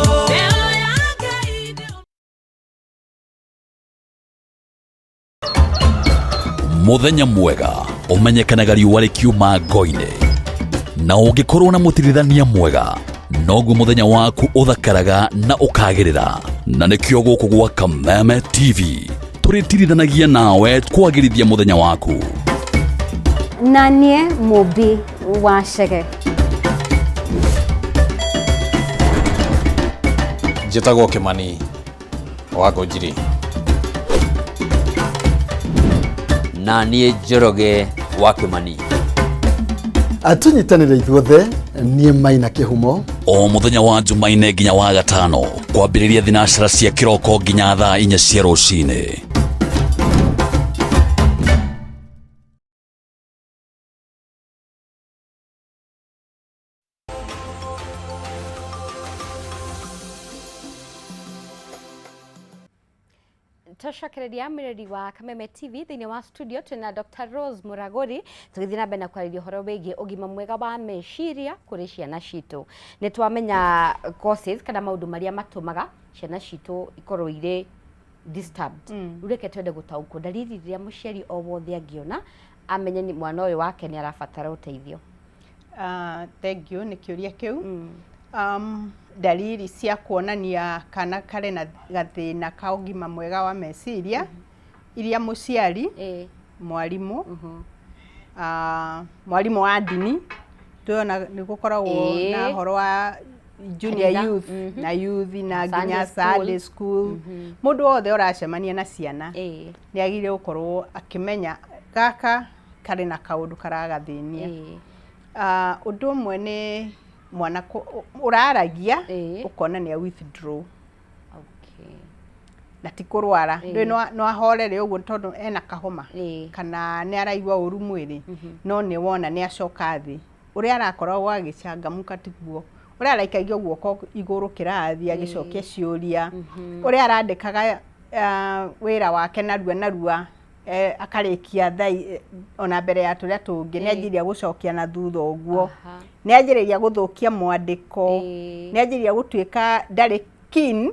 Muthenya mwega ũmenyekanaga riũa rĩkiuma ngo-inĩ, na ũngĩkorwo na mũtirithania mwega noguo mũthenya waku ũthakaraga na ũkagĩrĩra. Na nĩkĩo gũkũ gwa Kameme TV tũrĩtirithanagia nawe kwagĩrithia mũthenya waku. Na niĩ Mũmbi wa Chege. Njĩtagwo Kĩmani wa Ngũnjiri. Na niĩ Njoroge wa Kĩmani. Tũnyitanĩre ithuothe, niĩ Maina Kĩhumo. O mũthenya wa Jumaine nginya wa gatano, kwambĩrĩria thinacara cia kĩroko nginya thaa 4 cia rũcinĩ. Twacokereria mwĩrori wa Kameme TV, thĩinĩ wa studio twĩna Dr. Rose Muraguri, tũgĩthiĩ na mbere na kwarĩria ũhoro wĩgiĩ ũgima mwega wa meciria kũrĩ ciana citũ. Nĩ twamenya causes kana maũndũ marĩa matũmaga ciana citũ ikorwo irĩ disturbed. Rĩu reke twende gũtaũkwo ndariri rĩrĩa mũciari o wothe angĩona amenye nĩ mwana ũyũ wake nĩ arabatara ũteithio. Thank you nĩ kĩũria kĩu. Ndariri cia kuonania kana karĩ na gathĩna ka ũgima mwega wa meciria iria mũciari, mwarimũ, mwarimũ wa ndini, tuona nĩ gũkoragwo na ũhoro wa junior Kanitha. youth na youth na Sunday nginya school. Sunday school, mũndũ wothe ũracemania na ciana nĩ agĩrĩire gũkorwo akĩmenya gaka karĩ na kaũndũ karagathĩnia. Ũndũ ũmwe nĩ mwana ũraragia ũkona nĩ a withdraw na ti kũrwara. Ndũĩ no ahorere ũguo tondũ ena kahoma kana nĩ araigua ũru mwĩrĩ, no nĩ wona nĩ acoka thĩ. Ũrĩa arakoragwo agĩcangamuka tiguo, ũrĩa araikagia guoko igũrũ kĩrathi agĩcokia ciũria, ũrĩa arandĩkaga wĩra wake narua narua, akarĩkia thai ona mbere ya tũrĩa tũngĩ, nĩ anjĩrĩria gũcokia na thutha ũguo, nĩ anjĩrĩria gũthũkia mwandĩko, nĩ anjĩrĩria gũtuĩka ndarĩ keen.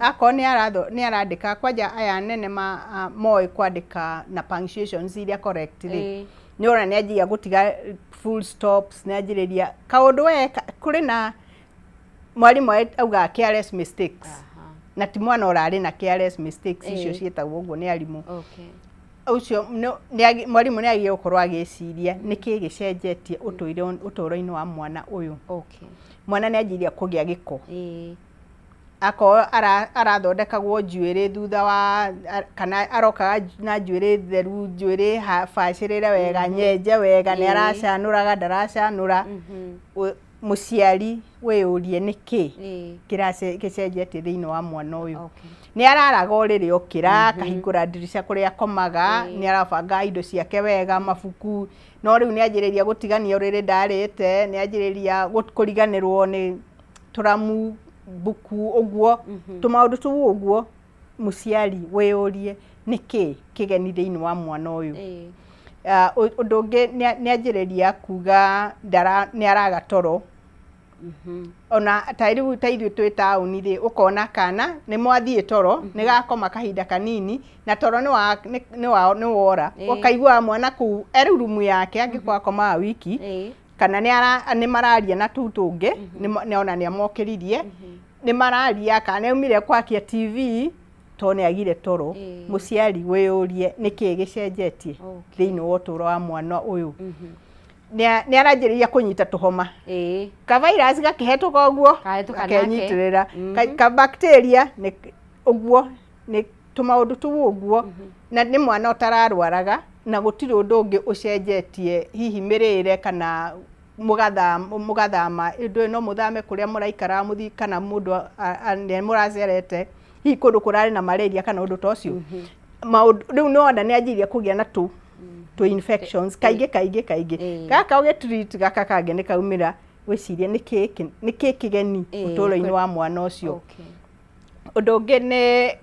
Akorwo nĩ arandĩka, kwanja aya nene moĩ kwandĩka na punctuations iria correct rĩ, nĩ ũrona nĩ anjĩrĩria gũtiga full stops, nĩ anjĩrĩria kaũndũ we kũrĩ na mwarimũ augaga careless mistakes, na ti mwana ũrarĩ na careless mistakes icio ciĩtagwo ũguo nĩ arimũ. Ũcio mwarimũ nĩ agĩrĩirwo gũkorwo agĩciria nĩkĩ gĩcenjetie ũtũũro-inĩ wa mwana ũyũ. Mwana nĩ anjĩrĩria kũgĩa gĩko, akorwo arathondekagwo njuĩrĩ thutha wa kana arokaga na njuĩrĩ theru, njuĩrĩ bacĩrĩre wega, nyenje wega, nĩ aracanũraga, ndaracanũra. Mũciari wĩyũrie nĩkĩ gĩcenjetie thĩinĩ wa mwana ũyũ. Nĩ araraga ũrĩrĩ okĩra, akahingũra ndirica kũrĩa akomaga, nĩ arabanga indo ciake wega, mabuku, no rĩu nĩ anjĩrĩria gũtigania ũrĩrĩ ndarĩte, nĩ anjĩrĩria kũriganĩrwo nĩ tũramu, mbuku, ũguo tũmaũndũ tũu ũguo. Mũciari wĩyũrie nĩkĩ kĩgeni thĩinĩ wa mwana ũyũ. Ũndũ ũngĩ nĩ anjĩrĩria kuga nĩ araga toro, ona ta rĩu ta ithuĩ twĩ taũni rĩ, ũkona kana nĩ mwathiĩ toro, nĩ gakoma kahinda kanini na toro nĩ wora, ũkaiguaga mwana kũu e rĩu rumu yake angĩkorwo akomaga wiki kana nĩ mararia na tũu tũngĩ, nĩ ona nĩ amokĩririe, nĩ mararia kana nĩ aumire kwakia TV tondũ nĩ agire toro. Mũciari wĩyũrie nĩkĩ gĩcenjetie thĩinĩ wa ũtũũro wa mwana ũyũ. Nĩ aranjĩrĩria kũnyita tũhoma. Ka virus gakĩhetũka ũguo, Kahĩtũka nake. Gakenyitĩrĩra. Ka bacteria nĩ ũguo, nĩ tũmaũndũ tũu ũguo, na nĩ mwana ũtararwaraga na gũtirĩ ũndũ ũngĩ ũcenjetie, hihi mĩrĩre kana mũgathama ũndũ ũyũ, no mũthame kũrĩa mũraikaraga mũthiĩ, kana mũndũ nĩ mũracerete hihi kũndũ kũrarĩ na malaria kana ũndũ ta ũcio. Maũndũ rĩu nĩ wona nĩ anjirie kũgĩa na tũ infections kaingĩ kaingĩ kaingĩ. Gaka ũgĩtreat gaka kangĩ nĩ kaumĩra, wĩcirie nĩkĩ kĩgeni ũtũũro-inĩ wa mwana ũcio. Ũndũ ũngĩ nĩ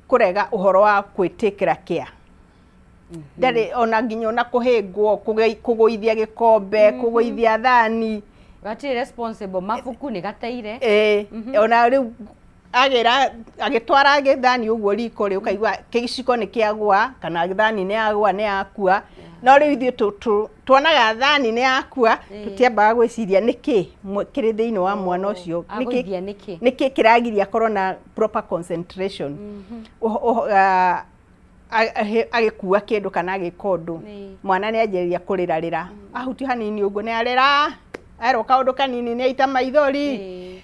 kũrega ũhoro wa kwĩtĩkĩra care. Ndarĩ ona nginya ona kũhĩngwo, kũgũithia gĩkombe, kũgũithia thani. Gatirĩ responsible, mabuku nĩ gateire. Ĩĩ, ona rĩu agĩra agĩtwara gĩthani ũguo riko rĩ, ũkaigua gĩciko nĩ kĩagwa kana thani nĩ yagwa, nĩ yakua. No rĩu ithuĩ tuonaga thani nĩ yakua, tũtiambaga gwĩciria nĩkĩ kĩrĩ thĩinĩ wa mwana ũcio. Agũithia nĩkĩ? Nĩkĩ kĩragiria akorwo na proper concentration agĩkua kĩndũ kana agĩka ũndũ. Mwana nĩ anjĩrĩria kũrĩrarĩra, ahutio hanini ũguo nĩ arĩra, erwo kaũndũ kanini nĩ aita maithori.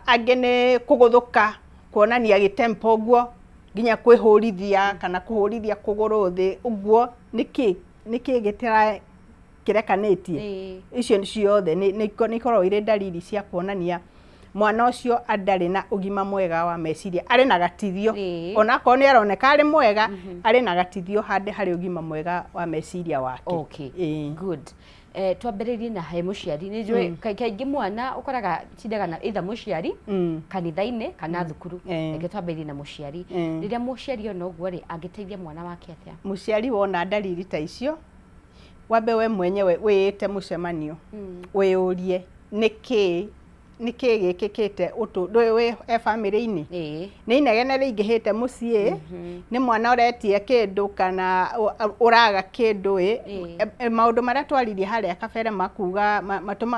Angĩ nĩ kũgũthũka, kuonania gĩtempo ũguo, nginya kwĩhũrithia kana kũhũrithia kũgũrũ thĩ ũguo. Nĩkĩ gĩtara kĩrekanĩtie? Icio ciothe nĩ ikoragwo irĩ ndariri cia kuonania mwana ũcio ndarĩ na ũgima mwega wa meciria, arĩ na gatithio. Onakorwo nĩ aroneka arĩ mwega, arĩ na gatithio handĩ harĩ ũgima mwega wa meciria wake. Okay. Good. Twambĩrĩrie na he mũciari. Nĩ njũĩ kaingĩ mwana ũkoraga tindaga na either mũciari, kanitha-inĩ kana thukuru. Reke twambĩrĩrie na mũciari. Rĩrĩa mũciari ona ũguo rĩ, angĩteithia mwana wake atĩa? Mũciari wona ndariri ta icio, wambe we mwenyewe wĩĩte mũcemanio, wĩyũrie nĩkĩ nĩkĩ gĩkĩkĩte ũtũ ndũĩ wĩ e bamĩrĩ-inĩ. Nĩ inegene rĩingĩhĩte mũciĩ, nĩ mwana ũretia kĩndũ kana ũraga kĩndũ ĩ. Maũndũ marĩa twaririe harĩa kabere makuga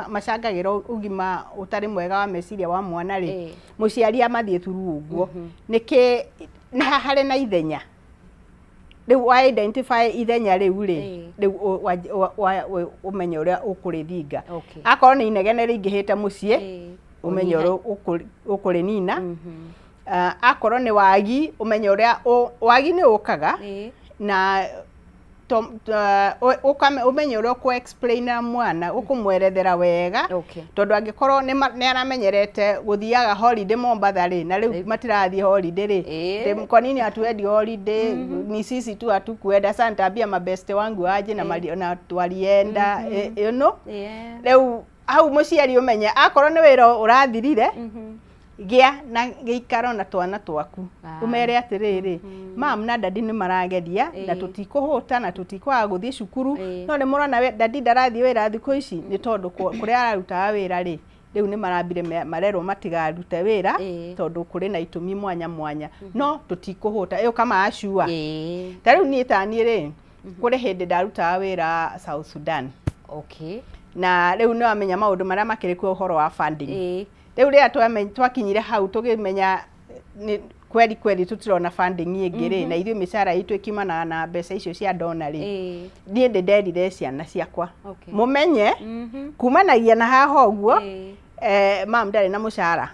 macangagĩra ũgima ũtarĩ mwega wa meciria wa mwana rĩ, mũciari amathiĩ through ũguo, nĩkĩ nĩ ha harĩ na ithenya rĩu wa identify ithenya rĩu rĩ, rĩu ũmenye ũrĩa ũkũrĩthinga. Akorwo nĩ inegene rĩingĩhĩte mũciĩ, ũmenye ũrĩa ũkũrĩnina. Akorwo nĩ wagi, ũmenye ũrĩa wagi nĩ ũkaga na ũmenye ũrĩa ũkũ explainĩra mwana, ũkũmwerethera wega, tondũ angĩkorwo nĩ aramenyerete gũthiaga holiday Mombatha rĩ, na rĩu matirathiĩ holiday rĩ, kwa nini hatuendi holiday? Ni sisi tu hatukuenda. Sasa nitaambia mabeste wangu aje na, na twalienda, you know. Rĩu hau mũciari ũmenye akorwo nĩ wĩra ũrathirire, gĩa na gĩikaro na twana twaku, ũmere atĩrĩrĩ, mam na daddy nĩ marageria na tũtikũhũta na tũtikwaga gũthiĩ cukuru, no nĩ mũrona daddy ndarathiĩ wĩra thikũ ici nĩ tondũ kũrĩa ararutaga wĩra rĩ, rĩu nĩ marambire marerwo matigarute wĩra tondũ kũrĩ na itũmi mwanya mwanya, no tũtikũhũta ĩyo kama acua. Ta rĩu niĩ ta niĩ rĩ, kũrĩ hĩndĩ ndarutaga wĩra South Sudan. Na rĩu nĩ wamenya maũndũ marĩa makĩrĩ kuo ũhoro wa funding. Rĩu rĩrĩa twakinyire hau tũkĩmenya nĩ kweri kweri tũtirona funding ĩngĩ rĩ, na ithuĩ mĩcara itũ ĩkiumanaga na mbeca icio cia donor rĩ, niĩ ndĩ nderire ciana ciakwa, mũmenye kumanagia na haha ũguo, mam ndarĩ na mũcara,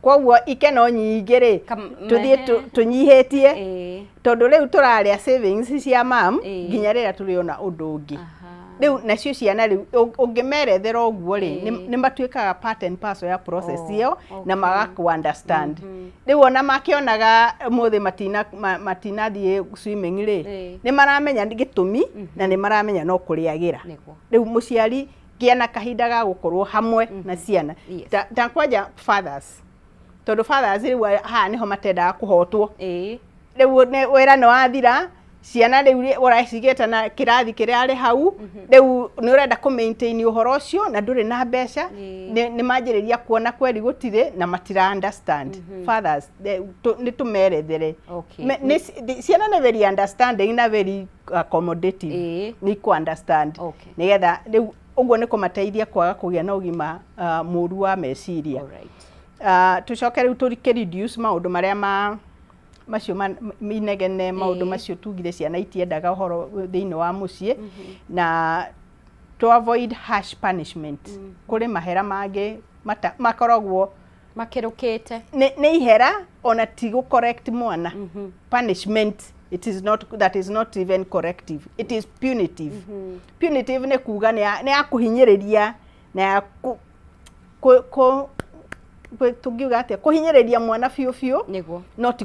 koguo ikeno nyingĩ rĩ, tũthiĩ tũnyihĩtie, tondũ rĩu tũrarĩa savings cia mam nginya rĩrĩa tũrĩona ũndũ ũngĩ. Rĩu nacio ciana rĩu ũngĩmerethera ũguo rĩ, nĩ matuĩkaga part and parcel ya process ĩyo na magaku understand. Rĩu ona makĩonaga ũmũthĩ matinathiĩ swimming rĩ, nĩ maramenya gĩtũmi na nĩ maramenya no kũrĩagĩra. Rĩu mũciari gĩa na kahinda ga gũkorwo hamwe na ciana. Ta kwanja fathers, tondũ fathers rĩu haha nĩho matendaga kũhotwo. Rĩu wĩra nĩ wathira, ciana rĩu ũracigĩte na kĩrathi kĩrĩa arĩ hau, rĩu nĩ ũrenda kũ maintain ũhoro ũcio na ndũrĩ na mbeca. Nĩ manjĩrĩria kuona kweri gũtirĩ na matira understand. Fathers, nĩ tũmerethere. Ciana nĩ very understanding na very accommodative, nĩ ikũ understand, nĩgetha rĩu ũguo nĩ kũmateithia kwaga kũgĩa na ũgima mũru wa meciria. Tũcoke rĩu tũkĩ reduce maũndũ marĩa ma Macio inegene maũndũ macio tugire ciana itiendaga ũhoro thĩinĩ wa mũciĩ, na to avoid harsh punishment. Kũrĩ mahera mangĩ makoragwo makĩrũkĩte. Nĩ ihera ona ti gũ correct mwana. Punishment, it is not, that is not even corrective, it is punitive. Punitive nĩ kuga nĩ ya kũhinyĩrĩria na ya tũngiuga atĩa, kũhinyĩrĩria mwana biũ biũ. No ti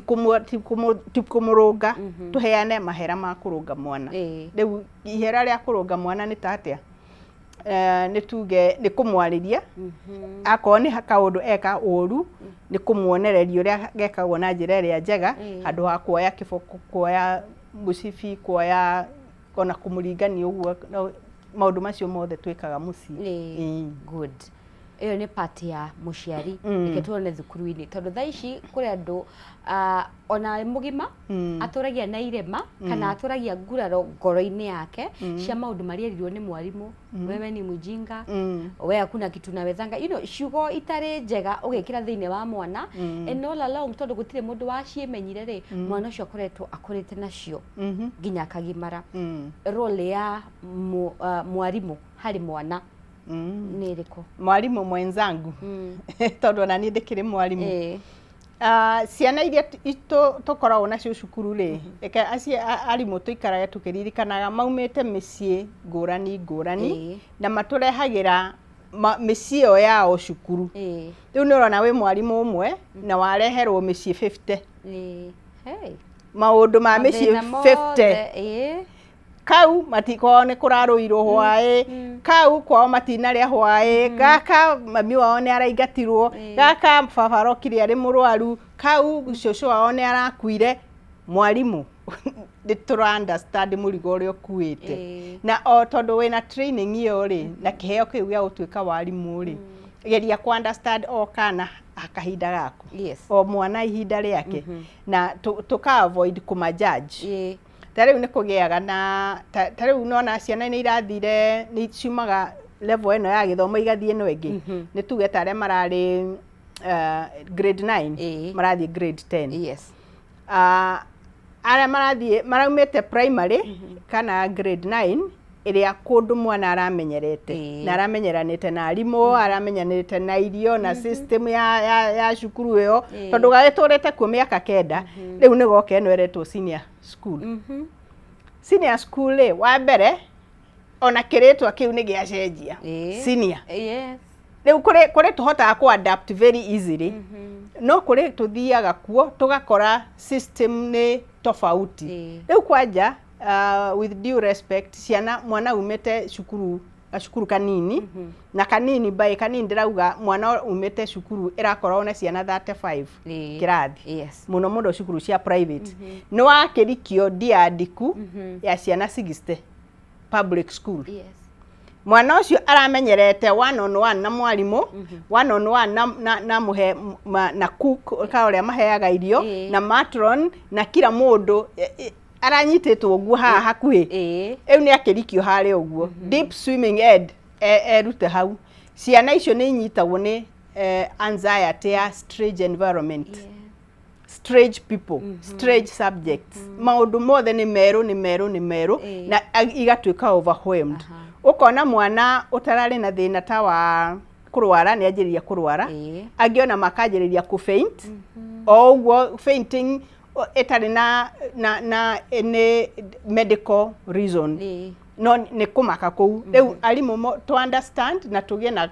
kũmũrũnga. Tũheane mahera ma kũrũnga mwana. Rĩu ihera rĩa kũrũnga mwana nĩ ta atĩa? Nĩ tuge nĩ kũmwarĩria akorwo nĩ kaũndũ eka ũru, nĩ kũmuonereria ũrĩa gekagwo na njĩra ĩrĩa njega, handũ ha kuoya kĩboko, kuoya mũcibi, kuoya ona kũmũringania ũguo. No, maũndũ macio mothe twĩkaga mũciĩ. Good, ĩyo nĩ part ya mũciari. Reke tuone thukuru-inĩ, tondũ thaa ici kũrĩ andũ ona mũgima atũragia na irema kana atũragia nguraro ngoro-inĩ yake cia maũndũ marĩa erirwo nĩ mwarimũ, "Wewe ni mjinga, we hakuna kitu nawezanga," ciugo itarĩ njega ũgĩkĩra thĩinĩ wa mwana. And all along, tondũ gũtirĩ mũndũ waciĩmenyire rĩ, mwana ũcio akoretwo akũrĩte nacio nginya akagimara. Role ya mwarimũ harĩ mwana nĩ ĩrĩkũ? Mwarimũ mwenzangu, tondũ ona niĩ ndĩkĩrĩ mwarimũ. Ciana iria tũkoragwo nacio cukuru rĩ, reke arimũ tũikarage tũkĩririkanaga maumĩte mĩciĩ ngũrani ngũrani, na matũrehagĩra mĩciĩ ĩyo yao cukuru. Rĩu nĩ ũrona wĩ mwarimũ ũmwe na wareherwo mĩciĩ 50. Hey. Maũndũ ma mĩciĩ Mathĩna 50. Mothe, ĩĩ. Kau kwao nĩ kũrarũirwo hwaĩ, kau kwao matinarĩa hwaĩ, gaka mami wao nĩ araingatirwo, gaka baba arokire arĩ mũrwaru, kau cũcũ wao nĩ arakuire. Mwarimũ nĩ tũra understand mũrigo ũrĩa ũkuĩte, na o tondũ wĩna training ĩyo rĩ, na kĩheo kĩu gĩa gũtuĩka warimũ rĩ, geria ku understand o kana kahinda gaku, o mwana ihinda rĩake, na tũka avoid kũma judge. Ta rĩu nĩ kũgĩaga na ta rĩu nona ciana nĩ irathire, nĩ ciumaga level ĩno ya gĩthomo igathiĩ ĩno ĩngĩ. Nĩ tuge ta arĩa mararĩ grade 9 marathiĩ grade 10. Arĩa marathiĩ maraumĩte primary kana grade 9, ĩrĩa kũndũ mwana aramenyerete na aramenyeranĩte na arimũ, aramenyeranĩte na irio na system ya cukuru ĩyo, tondũ gagĩtũrĩte kuo mĩaka 9. Rĩu nĩ goka ĩno ĩretwo senior school. Senior school rĩ, wa mbere ona kĩrĩtwa kĩu nĩ gĩacenjia, senior. Rĩu kũrĩ tũhotaga kũ adapt very easily, no kũrĩ tũthiaga kuo tũgakora system nĩ tofauti. Rĩu kwanja, with due respect, ciana, mwana umĩte cukuru, gacukuru kanini na kanini by kanini ndĩrauga mwana umĩte cukuru ĩrakorwo na ciana 35 kĩrathi, mũno mũno cukuru cia private, nĩ wakĩrikio ndiandiku ya ciana 60 public school. Mwana ũcio aramenyerete one on one na mwarimũ, one on one na mũhe na cook ka ũrĩa maheaga irio, na matron na kila mũndũ, aranyitĩtwo ũguo haha hakuhĩ. Rĩu nĩ akĩrikio harĩa ũguo deep swimming ed erute hau. Ciana icio nĩ inyitagwo nĩ anxiety ya strange environment, strange people, strange subjects. Maũndũ mothe nĩ merũ, nĩ merũ, nĩ merũ, na igatuĩka overwhelmed. Ũkona mwana ũtararĩ na thĩna ta wa kũrwara nĩ anjĩrĩria kũrwara, angĩ ona makanjĩrĩria kũ faint o ũguo, fainting ĩtarĩ na any medical reason, no nĩ kũmaka kũu. Rĩu arimũ to understand na tũgĩe na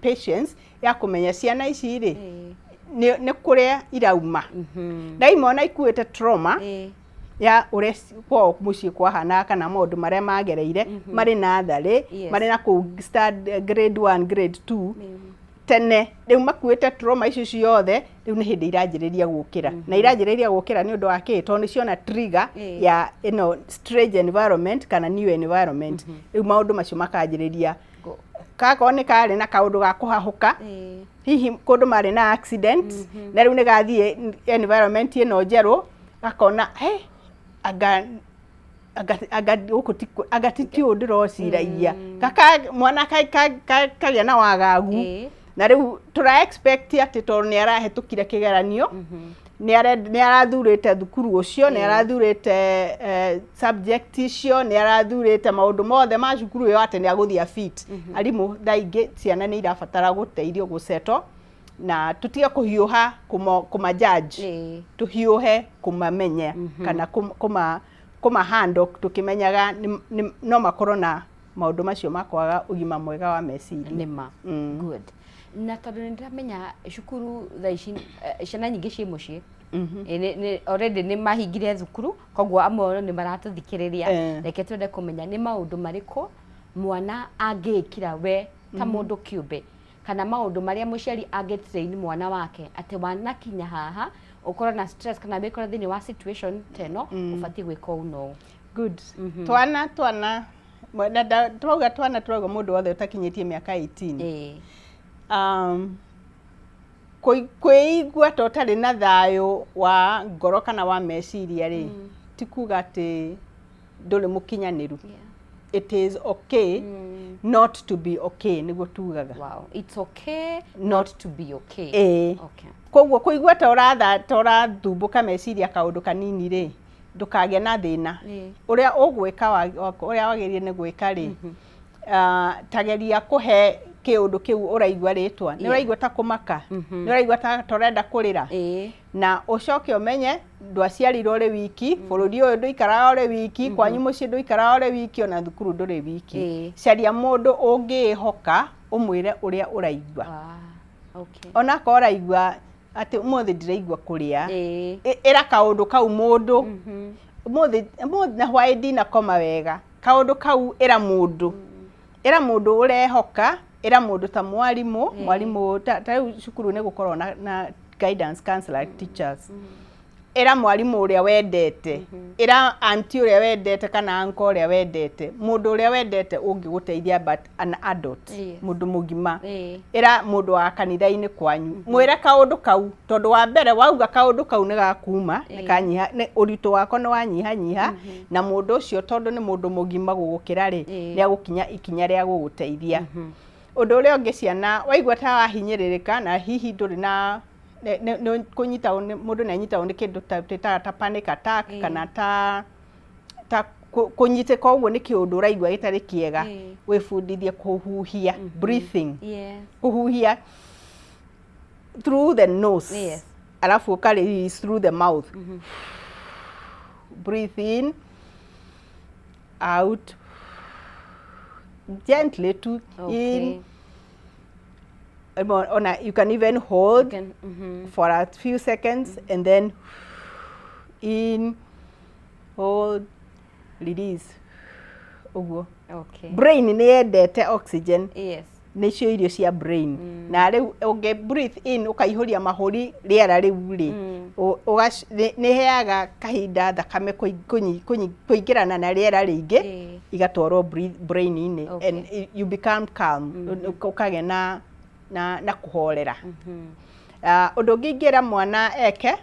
patience ya kũmenya ciana ici rĩ, nĩ kũrĩa irauma na imwe ona ikuĩte trauma ya ũrĩa kwao mũciĩ kwahanaga kana maũndũ marĩa magereire marĩ natharĩ, marĩ na kũu start grade 1, grade 2 tene. Rĩu makuĩte trauma icio ciothe, rĩu nĩ hĩndĩ iranjĩrĩria gũkĩra, na iranjĩrĩria gũkĩra nĩ ũndũ wa kĩ? Tondũ nĩ ciona trigger ya ĩno strange environment kana new environment. Rĩu maũndũ macio makanjĩrĩria, kakorwo nĩ karĩ na kaũndũ ga kũhahũka, hihi kũndũ marĩ na accident, na rĩu nĩ gathiĩ environment ĩno njerũ gakona, "Hey, anga gũkũ ti anga ti ũũ ndĩrociragia." Kaka mwana kagĩa na wagagu. Na rĩu tũra expect atĩ tondũ nĩ arahĩtũkire kĩgeranio, nĩ arathurĩte thukuru ũcio, nĩ arathurĩte subject icio, nĩ arathurĩte maũndũ mothe ma cukuru ĩyo, atĩ nĩ agũthiĩ fit. Arimũ, thaa ingĩ ciana nĩ irabatara gũteithio gũceto na tũtige kũhiũha kũma judge, tũhiũhe kũmamenya kana kũma handle, tũkĩmenyaga no makorwo na maũndũ macio ma kwaga ũgima mwega wa meciria. Nĩma. Good. Na tondũ nĩ ndĩramenya cukuru thaa ici, ciana nyingĩ ciĩ mũciĩ. Already nĩ mahingire thukuru, koguo amwe nĩ maratũthikĩrĩria. Reke twende kũmenya nĩ maũndũ marĩkũ mwana angĩĩkira we ta mũndũ kĩũmbe, kana maũndũ marĩa mũciari angĩ train mwana wake atĩ wanakinya haha ũkorwo na stress kana wĩkore thĩinĩ wa situation ta ĩno, ũbatiĩ gwĩka ũũ na ũũ. Good. Twana na twauga twana, turauga mũndũ wothe ũtakinyĩtie mĩaka 18. Kwĩigua ta ũtarĩ na thayũ wa ngoro kana wa meciria rĩ, ti kuga atĩ ndũrĩ mũkinyanĩru. It is okay not to be okay, nĩguo tugaga. Wow, it's okay not to be okay. Ĩĩ. Koguo kũigua ta ũratha ta ũrathumbũka meciria kaũndũ kanini rĩ, ndũkagĩe na thĩna. Ũrĩa ũgwĩka ũrĩa wagĩrĩire nĩ gwĩka rĩ, tageria kũhe kĩũndũ kĩu ũraigua rĩtwa. Nĩ ũraigua ta kũmaka, nĩ ũraigua ta ũrenda kũrĩra, na ũcoke ũmenye ndwaciarirwo ũrĩ wiki, bũrũri ũyũ ndũikaraga ũrĩ wiki, kwanyu mũciĩ ndũikaraga ũrĩ wiki, ona thukuru ndũrĩ wiki. Caria mũndũ ũngĩĩhoka, ũmwĩre ũrĩa ũraigua. Onakorwo ũraigua atĩ ũmũthĩ ndiraigua kũrĩa, ĩra kaũndũ kau mũndũ, ũmũthĩ na hwaĩ ndinakoma wega, kaũndũ kau ĩra mũndũ, ĩra mũndũ ũrehoka, ĩra mũndũ ta mwarimũ, mwarimũ ta rĩu cukuru nĩ gũkorwo na guidance counselor, teachers, ĩra mwarimũ ũrĩa wendete, ĩra auntie ũrĩa wendete kana uncle ũrĩa wendete, mũndũ ũrĩa wendete ũngĩgũteithia, but an adult, mũndũ mũgima. Ĩra mũndũ wa kanitha-inĩ kwanyu, mwĩre kaũndũ kau, tondũ wa mbere wauga kaũndũ kau nĩ gakuma, nĩ kanyiha, nĩ ũritũ wako nĩ wanyihanyiha, na mũndũ ũcio, tondũ nĩ mũndũ mũgima gũgũkĩra rĩ, nĩ agũkinya ikinya rĩa gũgũteithia. Ũndũ ũrĩa ũngĩ, ciana, waigua ta wahinyĩrĩrĩka na hihi ndũrĩ na nĩ kũnyitagwo mũndũ nĩ anyitagwo nĩ kĩndũ ta twĩtaga ta panic attack, kana ta kũnyitĩka ũguo nĩ kĩũndũ ũraigua gĩtarĩ kĩega, wĩbundithie kũhuhia, breathing, kũhuhia through the nose, alafu ũka release through the mouth. Breathe in, out, gently to in. Ona you can even hold Can, for a few seconds and then in, hold, release, ũguo. Brain nĩ yendete oxygen. Nĩcio irio cia brain, na rĩu ũngĩ breathe in ũkaihũria mahũri rĩera rĩu rĩ, nĩ ĩheaga kahinda thakame kũingĩrana na rĩera rĩingĩ, igatwarwo brain-inĩ, and you become calm, ũkagĩa na kũhorera. Ũndũ ũngĩ ingĩra mwana eke,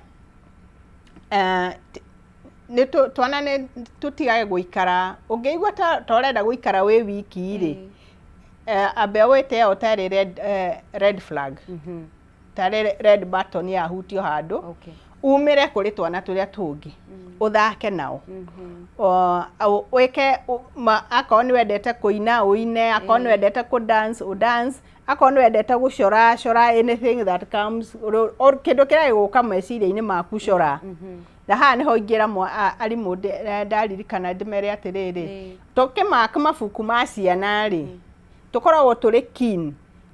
nĩ twana nĩ tũtigage gũikara. Ũngĩigua ta ũrenda gũikara wĩ wiki rĩ, ambe wĩte ĩyo tarĩ red flag, tarĩ red button yahutio handũ, umĩre kũrĩ twana tũrĩa tũngĩ, ũthake nao. Wĩke akorwo nĩ wendete kũina, ũine, akorwo nĩ wendete kũ dance, ũ dance, akorwo nĩ wendete gũcora, cora, anything that comes, kĩndũ kĩrĩa gĩgũka meciria-inĩ maku, cora. Na haha nĩho ingĩra arimũ, ndaririkana ndĩmere atĩrĩrĩ, tũkĩmaka mabuku ma ciana rĩ, tũkoragwo tũrĩ keen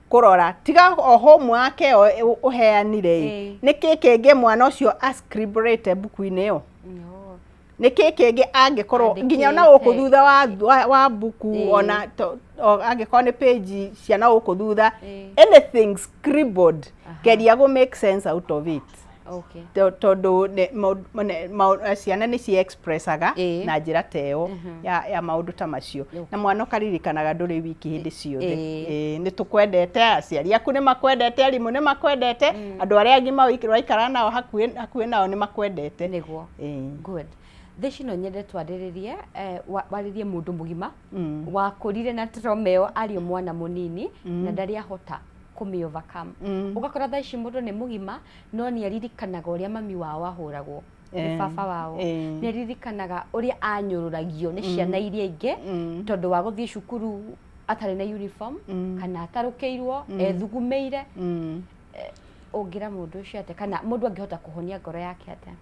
kũrora tiga o homework ĩyo ũheanire ĩ, nĩ kĩ kĩngĩ mwana ũcio ascribĩte mbuku-inĩ ĩyo, nĩ kĩ kĩngĩ angĩkorwo nginya ona gũkũ thutha wa mbuku, ona angĩkorwo nĩ page ciana gũkũ thutha, anything scribbled, geria gũ make sense out of it. Tondũ ciana nĩ ci expressaga na njĩra ta ĩyo ya maũndũ ta macio, na mwana ũkaririkanaga ndũrĩ wiki hĩndĩ ciothe. Nĩ tũkwendete, aciari aku nĩ makwendete, arimũ nĩ makwendete, andũ arĩa agima ũraikara nao hakuhĩ nao nĩ makwendete. Nĩguo. Good. Theci no nyende twarĩrĩrie, warĩrie mũndũ mũgima wakũrire na trauma ĩyo arĩ o mwana mũnini na ndarĩ ahota. Kũmĩ overcome. Ũgakora thaa ici mũndũ nĩ mũgima no nĩ aririkanaga ũrĩa mami wao ahũragwo nĩ baba wao, nĩ aririkanaga ũrĩa anyũrũragio nĩ ciana iria ingĩ tondũ wa gũthiĩ cukuru atarĩ na uniform kana atarũkĩirwo, ethugumĩire. Ũngĩra mũndũ ũcio atĩa, kana mũndũ angĩhota kũhonia ngoro yake atĩa?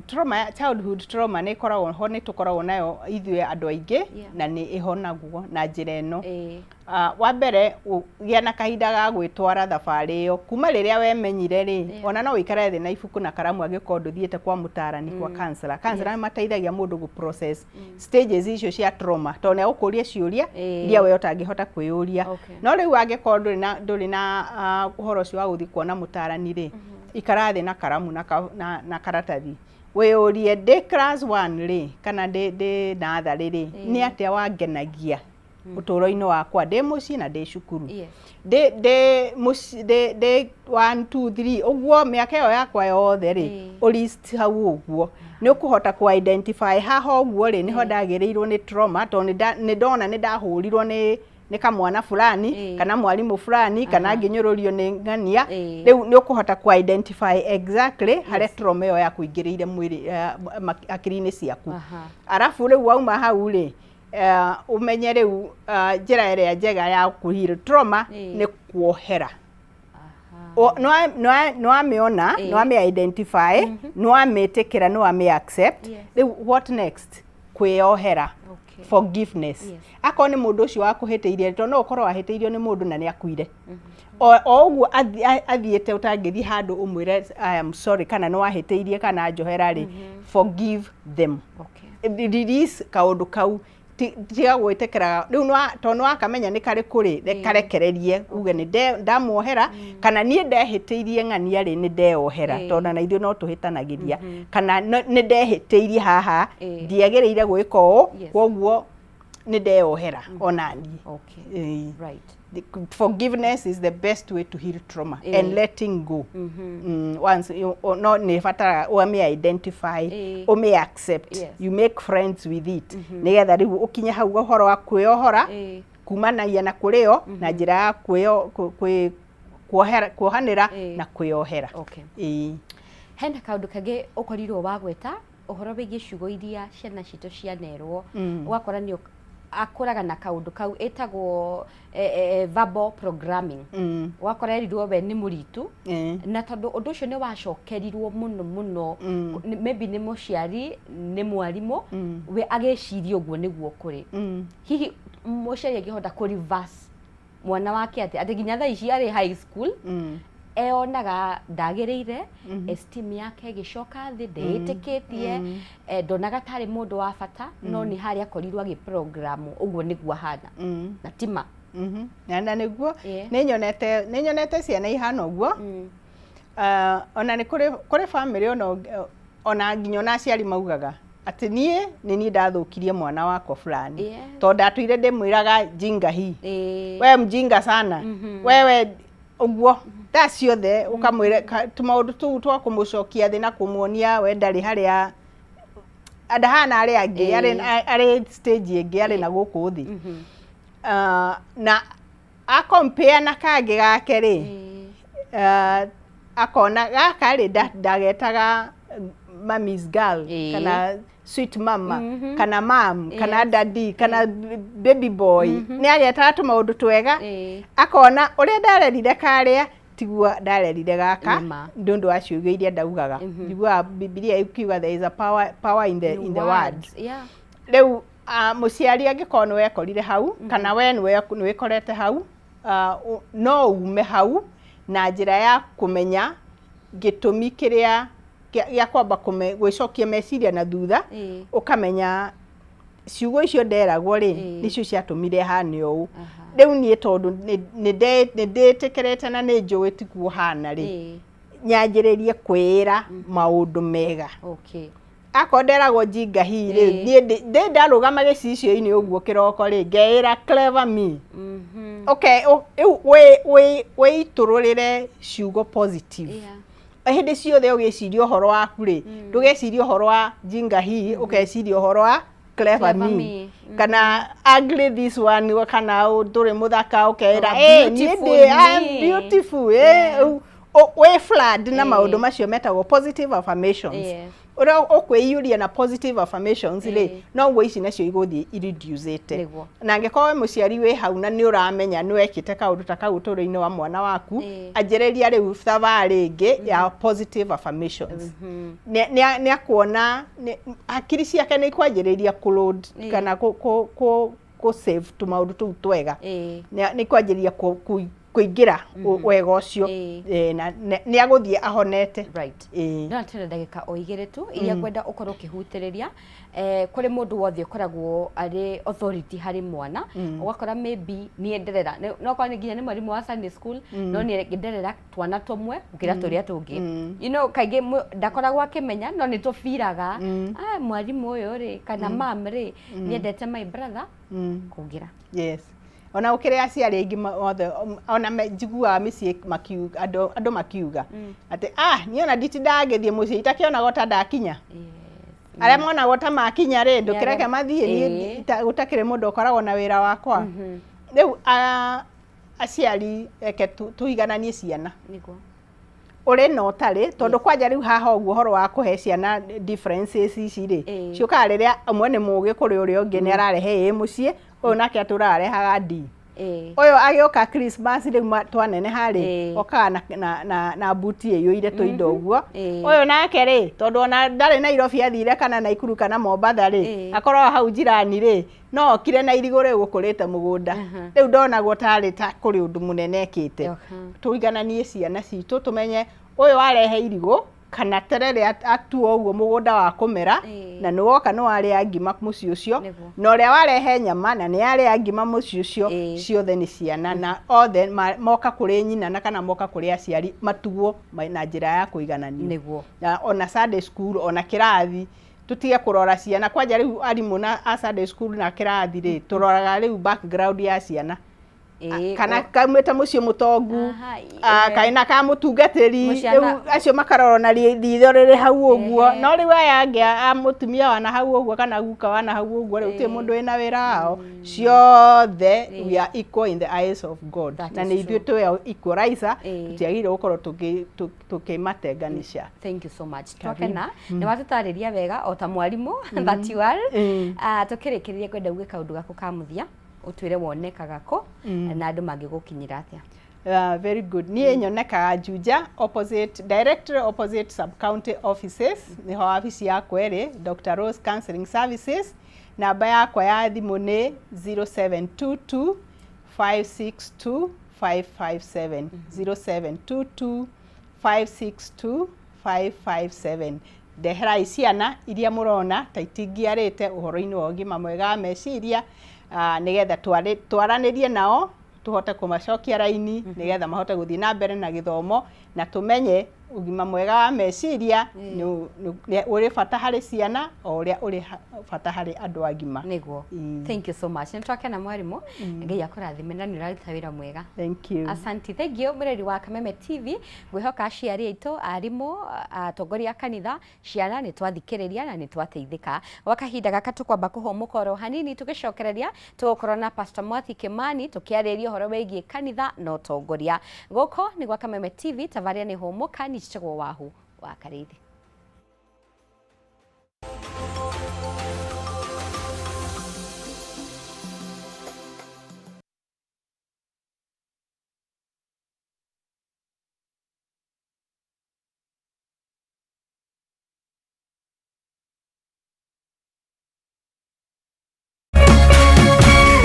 Trauma, childhood trauma nĩ ĩkoragwo ho, nĩ tũkoragwo nayo ithuĩ andũ aingĩ, na nĩ ĩhonagwo na njĩra ĩno. Wa mbere, gĩa na kahinda ga gwĩtwara thabarĩ ĩyo kuma rĩrĩa wemenyire rĩ, ona no ũikare thĩ na ibuku na karamu angĩkorwo ndũthiĩte kwa mũtarani, kwa counselor. Counselor nĩ mateithagia mũndũ gũ process stages icio cia trauma, tondũ nĩ agũkũria ciũria iria we ũtangĩhota kwĩyũria. No rĩu angĩkorwo ndũrĩ na ũhoro ũcio wa gũthiĩ kuona mũtarani rĩ, ikara thĩ na karamu na karatathi, wĩyũrie, ndĩ class 1 rĩ, kana ndĩ natharĩ rĩ, nĩ atĩa wangenagia ũtũũro-inĩ wakwa ndĩ mũciĩ na ndĩ cukuru, ndĩ mũciĩ, ndĩ 1 2 3, ũguo mĩaka ĩyo yakwa yothe rĩ, ũlist hau ũguo, nĩ ũkũhota kũ identify haha ũguo rĩ, nĩho ndagĩrĩirwo nĩ trauma, tondũ nĩ ndona nĩ ndahũrirwo nĩ kamwana fulani, kana mwarimũ fulani, kana ngĩnyũrũrio nĩ ng'ania. Rĩu nĩ ũkũhota kũ identify exactly harĩa trauma ĩyo yakũingĩrĩire mwĩrĩ, hakiri-inĩ ciaku. Arabu rĩu wauma hau rĩ, ũmenye rĩu njĩra ĩrĩa njega ya kũ heal trauma nĩ kuohera. Nĩwamĩona, nĩwamĩ identify, nĩwamĩtĩkĩra, nĩwamĩ accept. Rĩu what next? Kwĩyohera. Forgiveness. Akorwo nĩ mũndũ ũcio wakũhĩtĩirie, tondũ no ũkorwo wahĩtĩirio nĩ mũndũ na nĩ akuire, o ũguo athiĩte, ũtangĩthiĩ handũ ũmwĩre, "I am sorry," kana nĩ wahĩtĩirie, kana njohera rĩ, forgive them. Release kaũndũ kau. Tiga gwĩtĩkĩra rĩu tondũ nĩwakamenya nĩ karĩkũ rĩ, karekererie, uge nĩ ndamuohera, kana niĩ ndehĩtĩirie ng'ania rĩ, nĩ ndeohera, tondũ na ithuĩ no tũhĩtanagĩria, kana nĩ ndehĩtĩirie haha, ndiagĩrĩire gwĩka ũũ, koguo nĩ ndeohera ona niĩ. Forgiveness is the best way to heal trauma and letting go. Once you, no nĩ bataraga ũmĩ identify, ũmĩ accept, you make friends with it, nĩgetha rĩu ũkinye hau ũhoro wa kwĩyohora kumanagia na kũrĩo na njĩra ya kwĩyo kwĩ kuohera, kuohanĩra na kwĩyohera. Hena kaũndũ kangĩ ũkorirwo wagweta, ũhoro wĩgiĩ ciugo iria ciana citũ cianerwo. Ũgakora nĩ akũraga na kaũndũ kau ĩtagwo verbal programming. Ũgakora erirwo we nĩ mũritu, na tondũ ũndũ ũcio nĩ wacokerirwo mũno mũno, maybe nĩ mũciari, nĩ mwarimũ, we agĩciria ũguo nĩguo kũrĩ. Hihi mũciari angĩhota kũ reverse mwana wake atĩ nginya thaa ici arĩ high school eonaga ndagĩrĩire, esteem yake ĩgĩcoka thĩ, ndeĩtĩkĩtie, ndonaga tarĩ mũndũ wa bata, no nĩ harĩa akorirwo agĩ program ũguo nĩguo ahana na tima? Na nĩguo nĩ nyonete ciana ihana ũguo. Ona nĩ kũrĩ bamĩrĩ ona nginya ona aciari maugaga atĩ niĩ nĩ niĩ ndathũkirie mwana wakwa fulani, tondũ ndatũire ndĩmwĩraga jinga hii, we mjinga sana, wewe ũguo, thaa ciothe ũkamwĩra tũmaũndũ tũu twa kũmũcokia thĩ na kũmuonia we ndarĩ harĩa, ndahana arĩa angĩ, arĩ stage ĩngĩ, arĩ na gũkũ thĩ. Na a compare na kangĩ gake rĩ, akona gaka rĩ, ndagetaga mommy's girl, kana sweet mama, kana mam, kana daddy, kana baby boy, nĩ agetaga tũmaũndũ twega. Akona ũrĩa ndarerire karĩa tiguo ndarerire gaka, Nĩma. nĩ ũndũ wa ciugo iria ndaugaga. Njiguaga Bibilia ikiuga there is a power in the word. Words, Rĩu mũciari angĩkorwo nĩ wekorire hau, kana we nĩ wĩkorete hau, no ume hau na njĩra ya kũmenya gĩtũmi kĩrĩa gĩa kwamba gwĩcokia meciria na thutha, ũkamenya ciugo icio nderagwo rĩ, nĩcio ciatũmire hane ũũ. Rĩu niĩ tondũ nĩ ndĩtĩkĩrĩte na nĩ njũĩ tiguo hana rĩ, nyanjĩrĩrie kwĩĩra maũndũ mega. Akorwo nderagwo jinga hii rĩ, niĩ ndĩ ndarũgama gĩcicio-inĩ ũguo kĩroko rĩ, ngeĩra, "Clever me." Okay, rĩu wĩitũrũrĩre ciugo positive hĩndĩ ciothe. Ũgĩciria ũhoro waku rĩ, ndũgeciria ũhoro wa jinga hii, ũkeciria ũhoro wa clever Clever me, me. Kana ugly this one, kana ndũrĩ mũthaka, ũkeĩra, Oh, "Eh, niĩ beautiful ndĩ, I'm me." beautiful, eh." Wĩ flood na maũndũ macio metagwo positive affirmations. Ũrĩa ũkwĩiyũria na positive affirmations rĩ, noguo ici nacio igũthiĩ ireducĩte. Na angĩkorwo wĩ mũciari wĩ hau na nĩ ũramenya nĩ wekĩte kaũndũ ta kau ũtũũro-inĩ wa mwana waku, anjĩrĩria rĩu thabarĩ ĩngĩ ya positive affirmations. Nĩ akuona hakiri ciake nĩ ikwanjĩrĩria kũ-load kana kũ save tũmaũndũ tũu twega. Nĩ ikwanjĩrĩria kũingĩra wega ũcio. Na nĩ agũthiĩ ahonete. Ndona twĩna ndagĩka o 2 tu iria ngwenda ũkorwo ũkĩhutĩrĩria, kũrĩ mũndũ wothe ũkoragwo arĩ authority harĩ mwana. Ũgakora maybe niĩ nderera, no korwo nĩ nginya nĩ mwarimũ wa Sunday school, no niĩ nderera twana tũmwe gũkĩra tũrĩa tũngĩ. Kaingĩ ndakoragwo akĩmenya, no nĩ tũbiraga, ah, mwarimũ ũyũ rĩ, kana mam rĩ, nĩendete my brother kũngĩra. Yes, ona gũkĩrĩ aciari aingĩ othe, ona njiguaga mĩciĩ makiuga, andũ makiuga atĩ, ah, niĩ ona nditindaga ngĩthiĩ mũciĩ, itakĩonagwo ta ndakinya. Arĩa monagwo ta makinya rĩ, ndũkĩreke mathiĩ, niĩ gũtakĩrĩ mũndũ ũkoragwo na wĩra wakwa. Rĩu aciari, reke tũigananie ciana, ũrĩ na ũtarĩ, tondũ kwanja rĩu haha ũguo ũhoro wa kũhe ciana differences ici rĩ, ciũkaga rĩrĩa ũmwe nĩ mũgĩ kũrĩ ũrĩa ũngĩ, nĩ ararehe A mũciĩ, ũyũ nake atũraga arehaga D. Ũyũ agĩũka Christmas rĩu twaneneha rĩ, okaga na buti ĩiyũire tũindo ũguo. Ũyũ nake rĩ, tondũ ona ndarĩ Nairobi athire, kana Naikuru, kana Mombatha rĩ, akorwo hau jirani rĩ, no okire na irigũ rĩu gũkũrĩte mũgũnda. Rĩu ndonagwo tarĩ ta kũrĩ ũndũ mũnene ekĩte. Tũigananie ciana citũ, tũmenye ũyũ warehe irigũ kana terere atua ũguo mũgũnda wa kũmera, na nĩ woka nĩ warĩa ngima mũciĩ ũcio, na ũrĩa warehe nyama na nĩ arĩa ngima mũciĩ ũcio. Ciothe nĩ ciana, na othe moka kũrĩ nyina na kana moka kũrĩ aciari matugwo na njĩra ya kũigananio. Na ona Sunday school, ona kĩrathi, tutige kũrora ciana kwanja. Rĩu arimũ na a Sunday school na kĩrathi rĩ, tũroraga rĩu background ya ciana, kana kaumĩte mũciĩ mũtongu, kaĩ na ka mũtungatĩri. Rĩu acio makarorwo na ritho rĩrĩ hau ũguo. No rĩu aya angĩ a mũtumia wana hau ũguo, kana guka wana hau ũguo, rĩu gũtirĩ mũndũ wĩna wĩra wao. Ciothe, we are equal in the eyes of God. That Na is nĩ ithuĩ true. twĩ equalizer, tũtiagĩrĩirwo gũkorwo tũkĩmatenganisha. Thank you so much. Karibu. Twakena nĩ watũtarĩria wega o ta mwarimũ that you are. Tũkĩrĩkĩrĩria, ngwenda uge kaũndũ gaku ka mũthia, ũtwĩre wonekaga kũ na andũ mangĩgũkinyĩra atĩa. Very good. Niĩ nyonekaga Juja, opposite, directly opposite sub county offices, nĩho wabici yakwa ĩrĩ, Dr. Rose Counseling Services. Namba yakwa ya thimũ nĩ 0722 562 557, 0722 562 557. Ndeherai ciana iria mũrona ta itingiarĩte ũhoro-inĩ wa ũgima mwega wa meciria, nĩgetha twaranĩrie nao, tũhote kũmacokia raini, nĩgetha mahote gũthiĩ na mbere na gĩthomo, na tũmenye ũgima mwega wa meciria nĩ ũrĩ bata harĩ ciana o ũrĩa ũrĩ bata harĩ andũ agima. Nĩguo. Thank you so much, nĩ twakena mwarimũ. Ngai akũrathime na nĩ ũraruta wĩra mwega. Thank you. Asanti, thank you. Mũreri wa Kameme TV, ngwĩhoka aciari aitũ, arimũ, atongoria a kanitha, ciana, nĩ twathikĩrĩria na nĩ twateithĩka. Gwa kahinda gaka tũkwamba kũhũmũka oro hanini, tũgĩcokereria tũgũkorwo na Pastor Mwathi Kimani tũkĩarĩria ũhoro wĩgiĩ kanitha na ũtongoria. Gũkũ nĩ gwa Kameme TV, tabarĩra nĩ Hũmũka, niĩ njĩtagwo Wahu wa Karĩithi.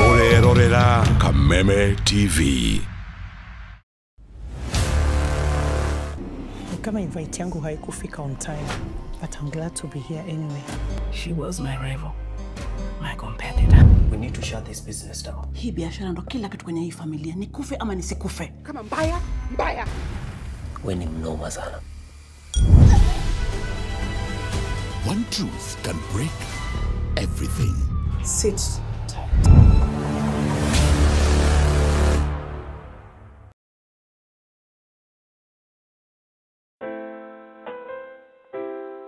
Ũrerorera Kameme TV. Kama invite yangu haikufika on time, but I'm glad to be here anyway. She was my rival, my competitor. We need to shut this business down. Hii biashara ndo kila kitu kwenye hii familia, nikufe ama nisikufe. Kama mbaya mbaya. We ni mnoma sana. One truth can break everything. Sit tight.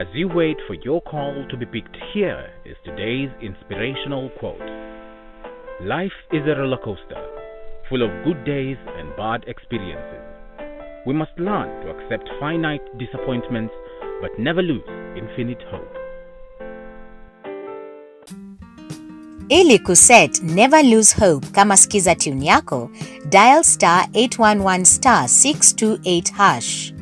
As you wait for your call to be picked, here is today's inspirational quote. Life is a roller coaster, full of good days and bad experiences. We must learn to accept finite disappointments but never lose infinite hope. Ili kuset Never Lose Hope kama skiza tune yako, dial *811 *628#.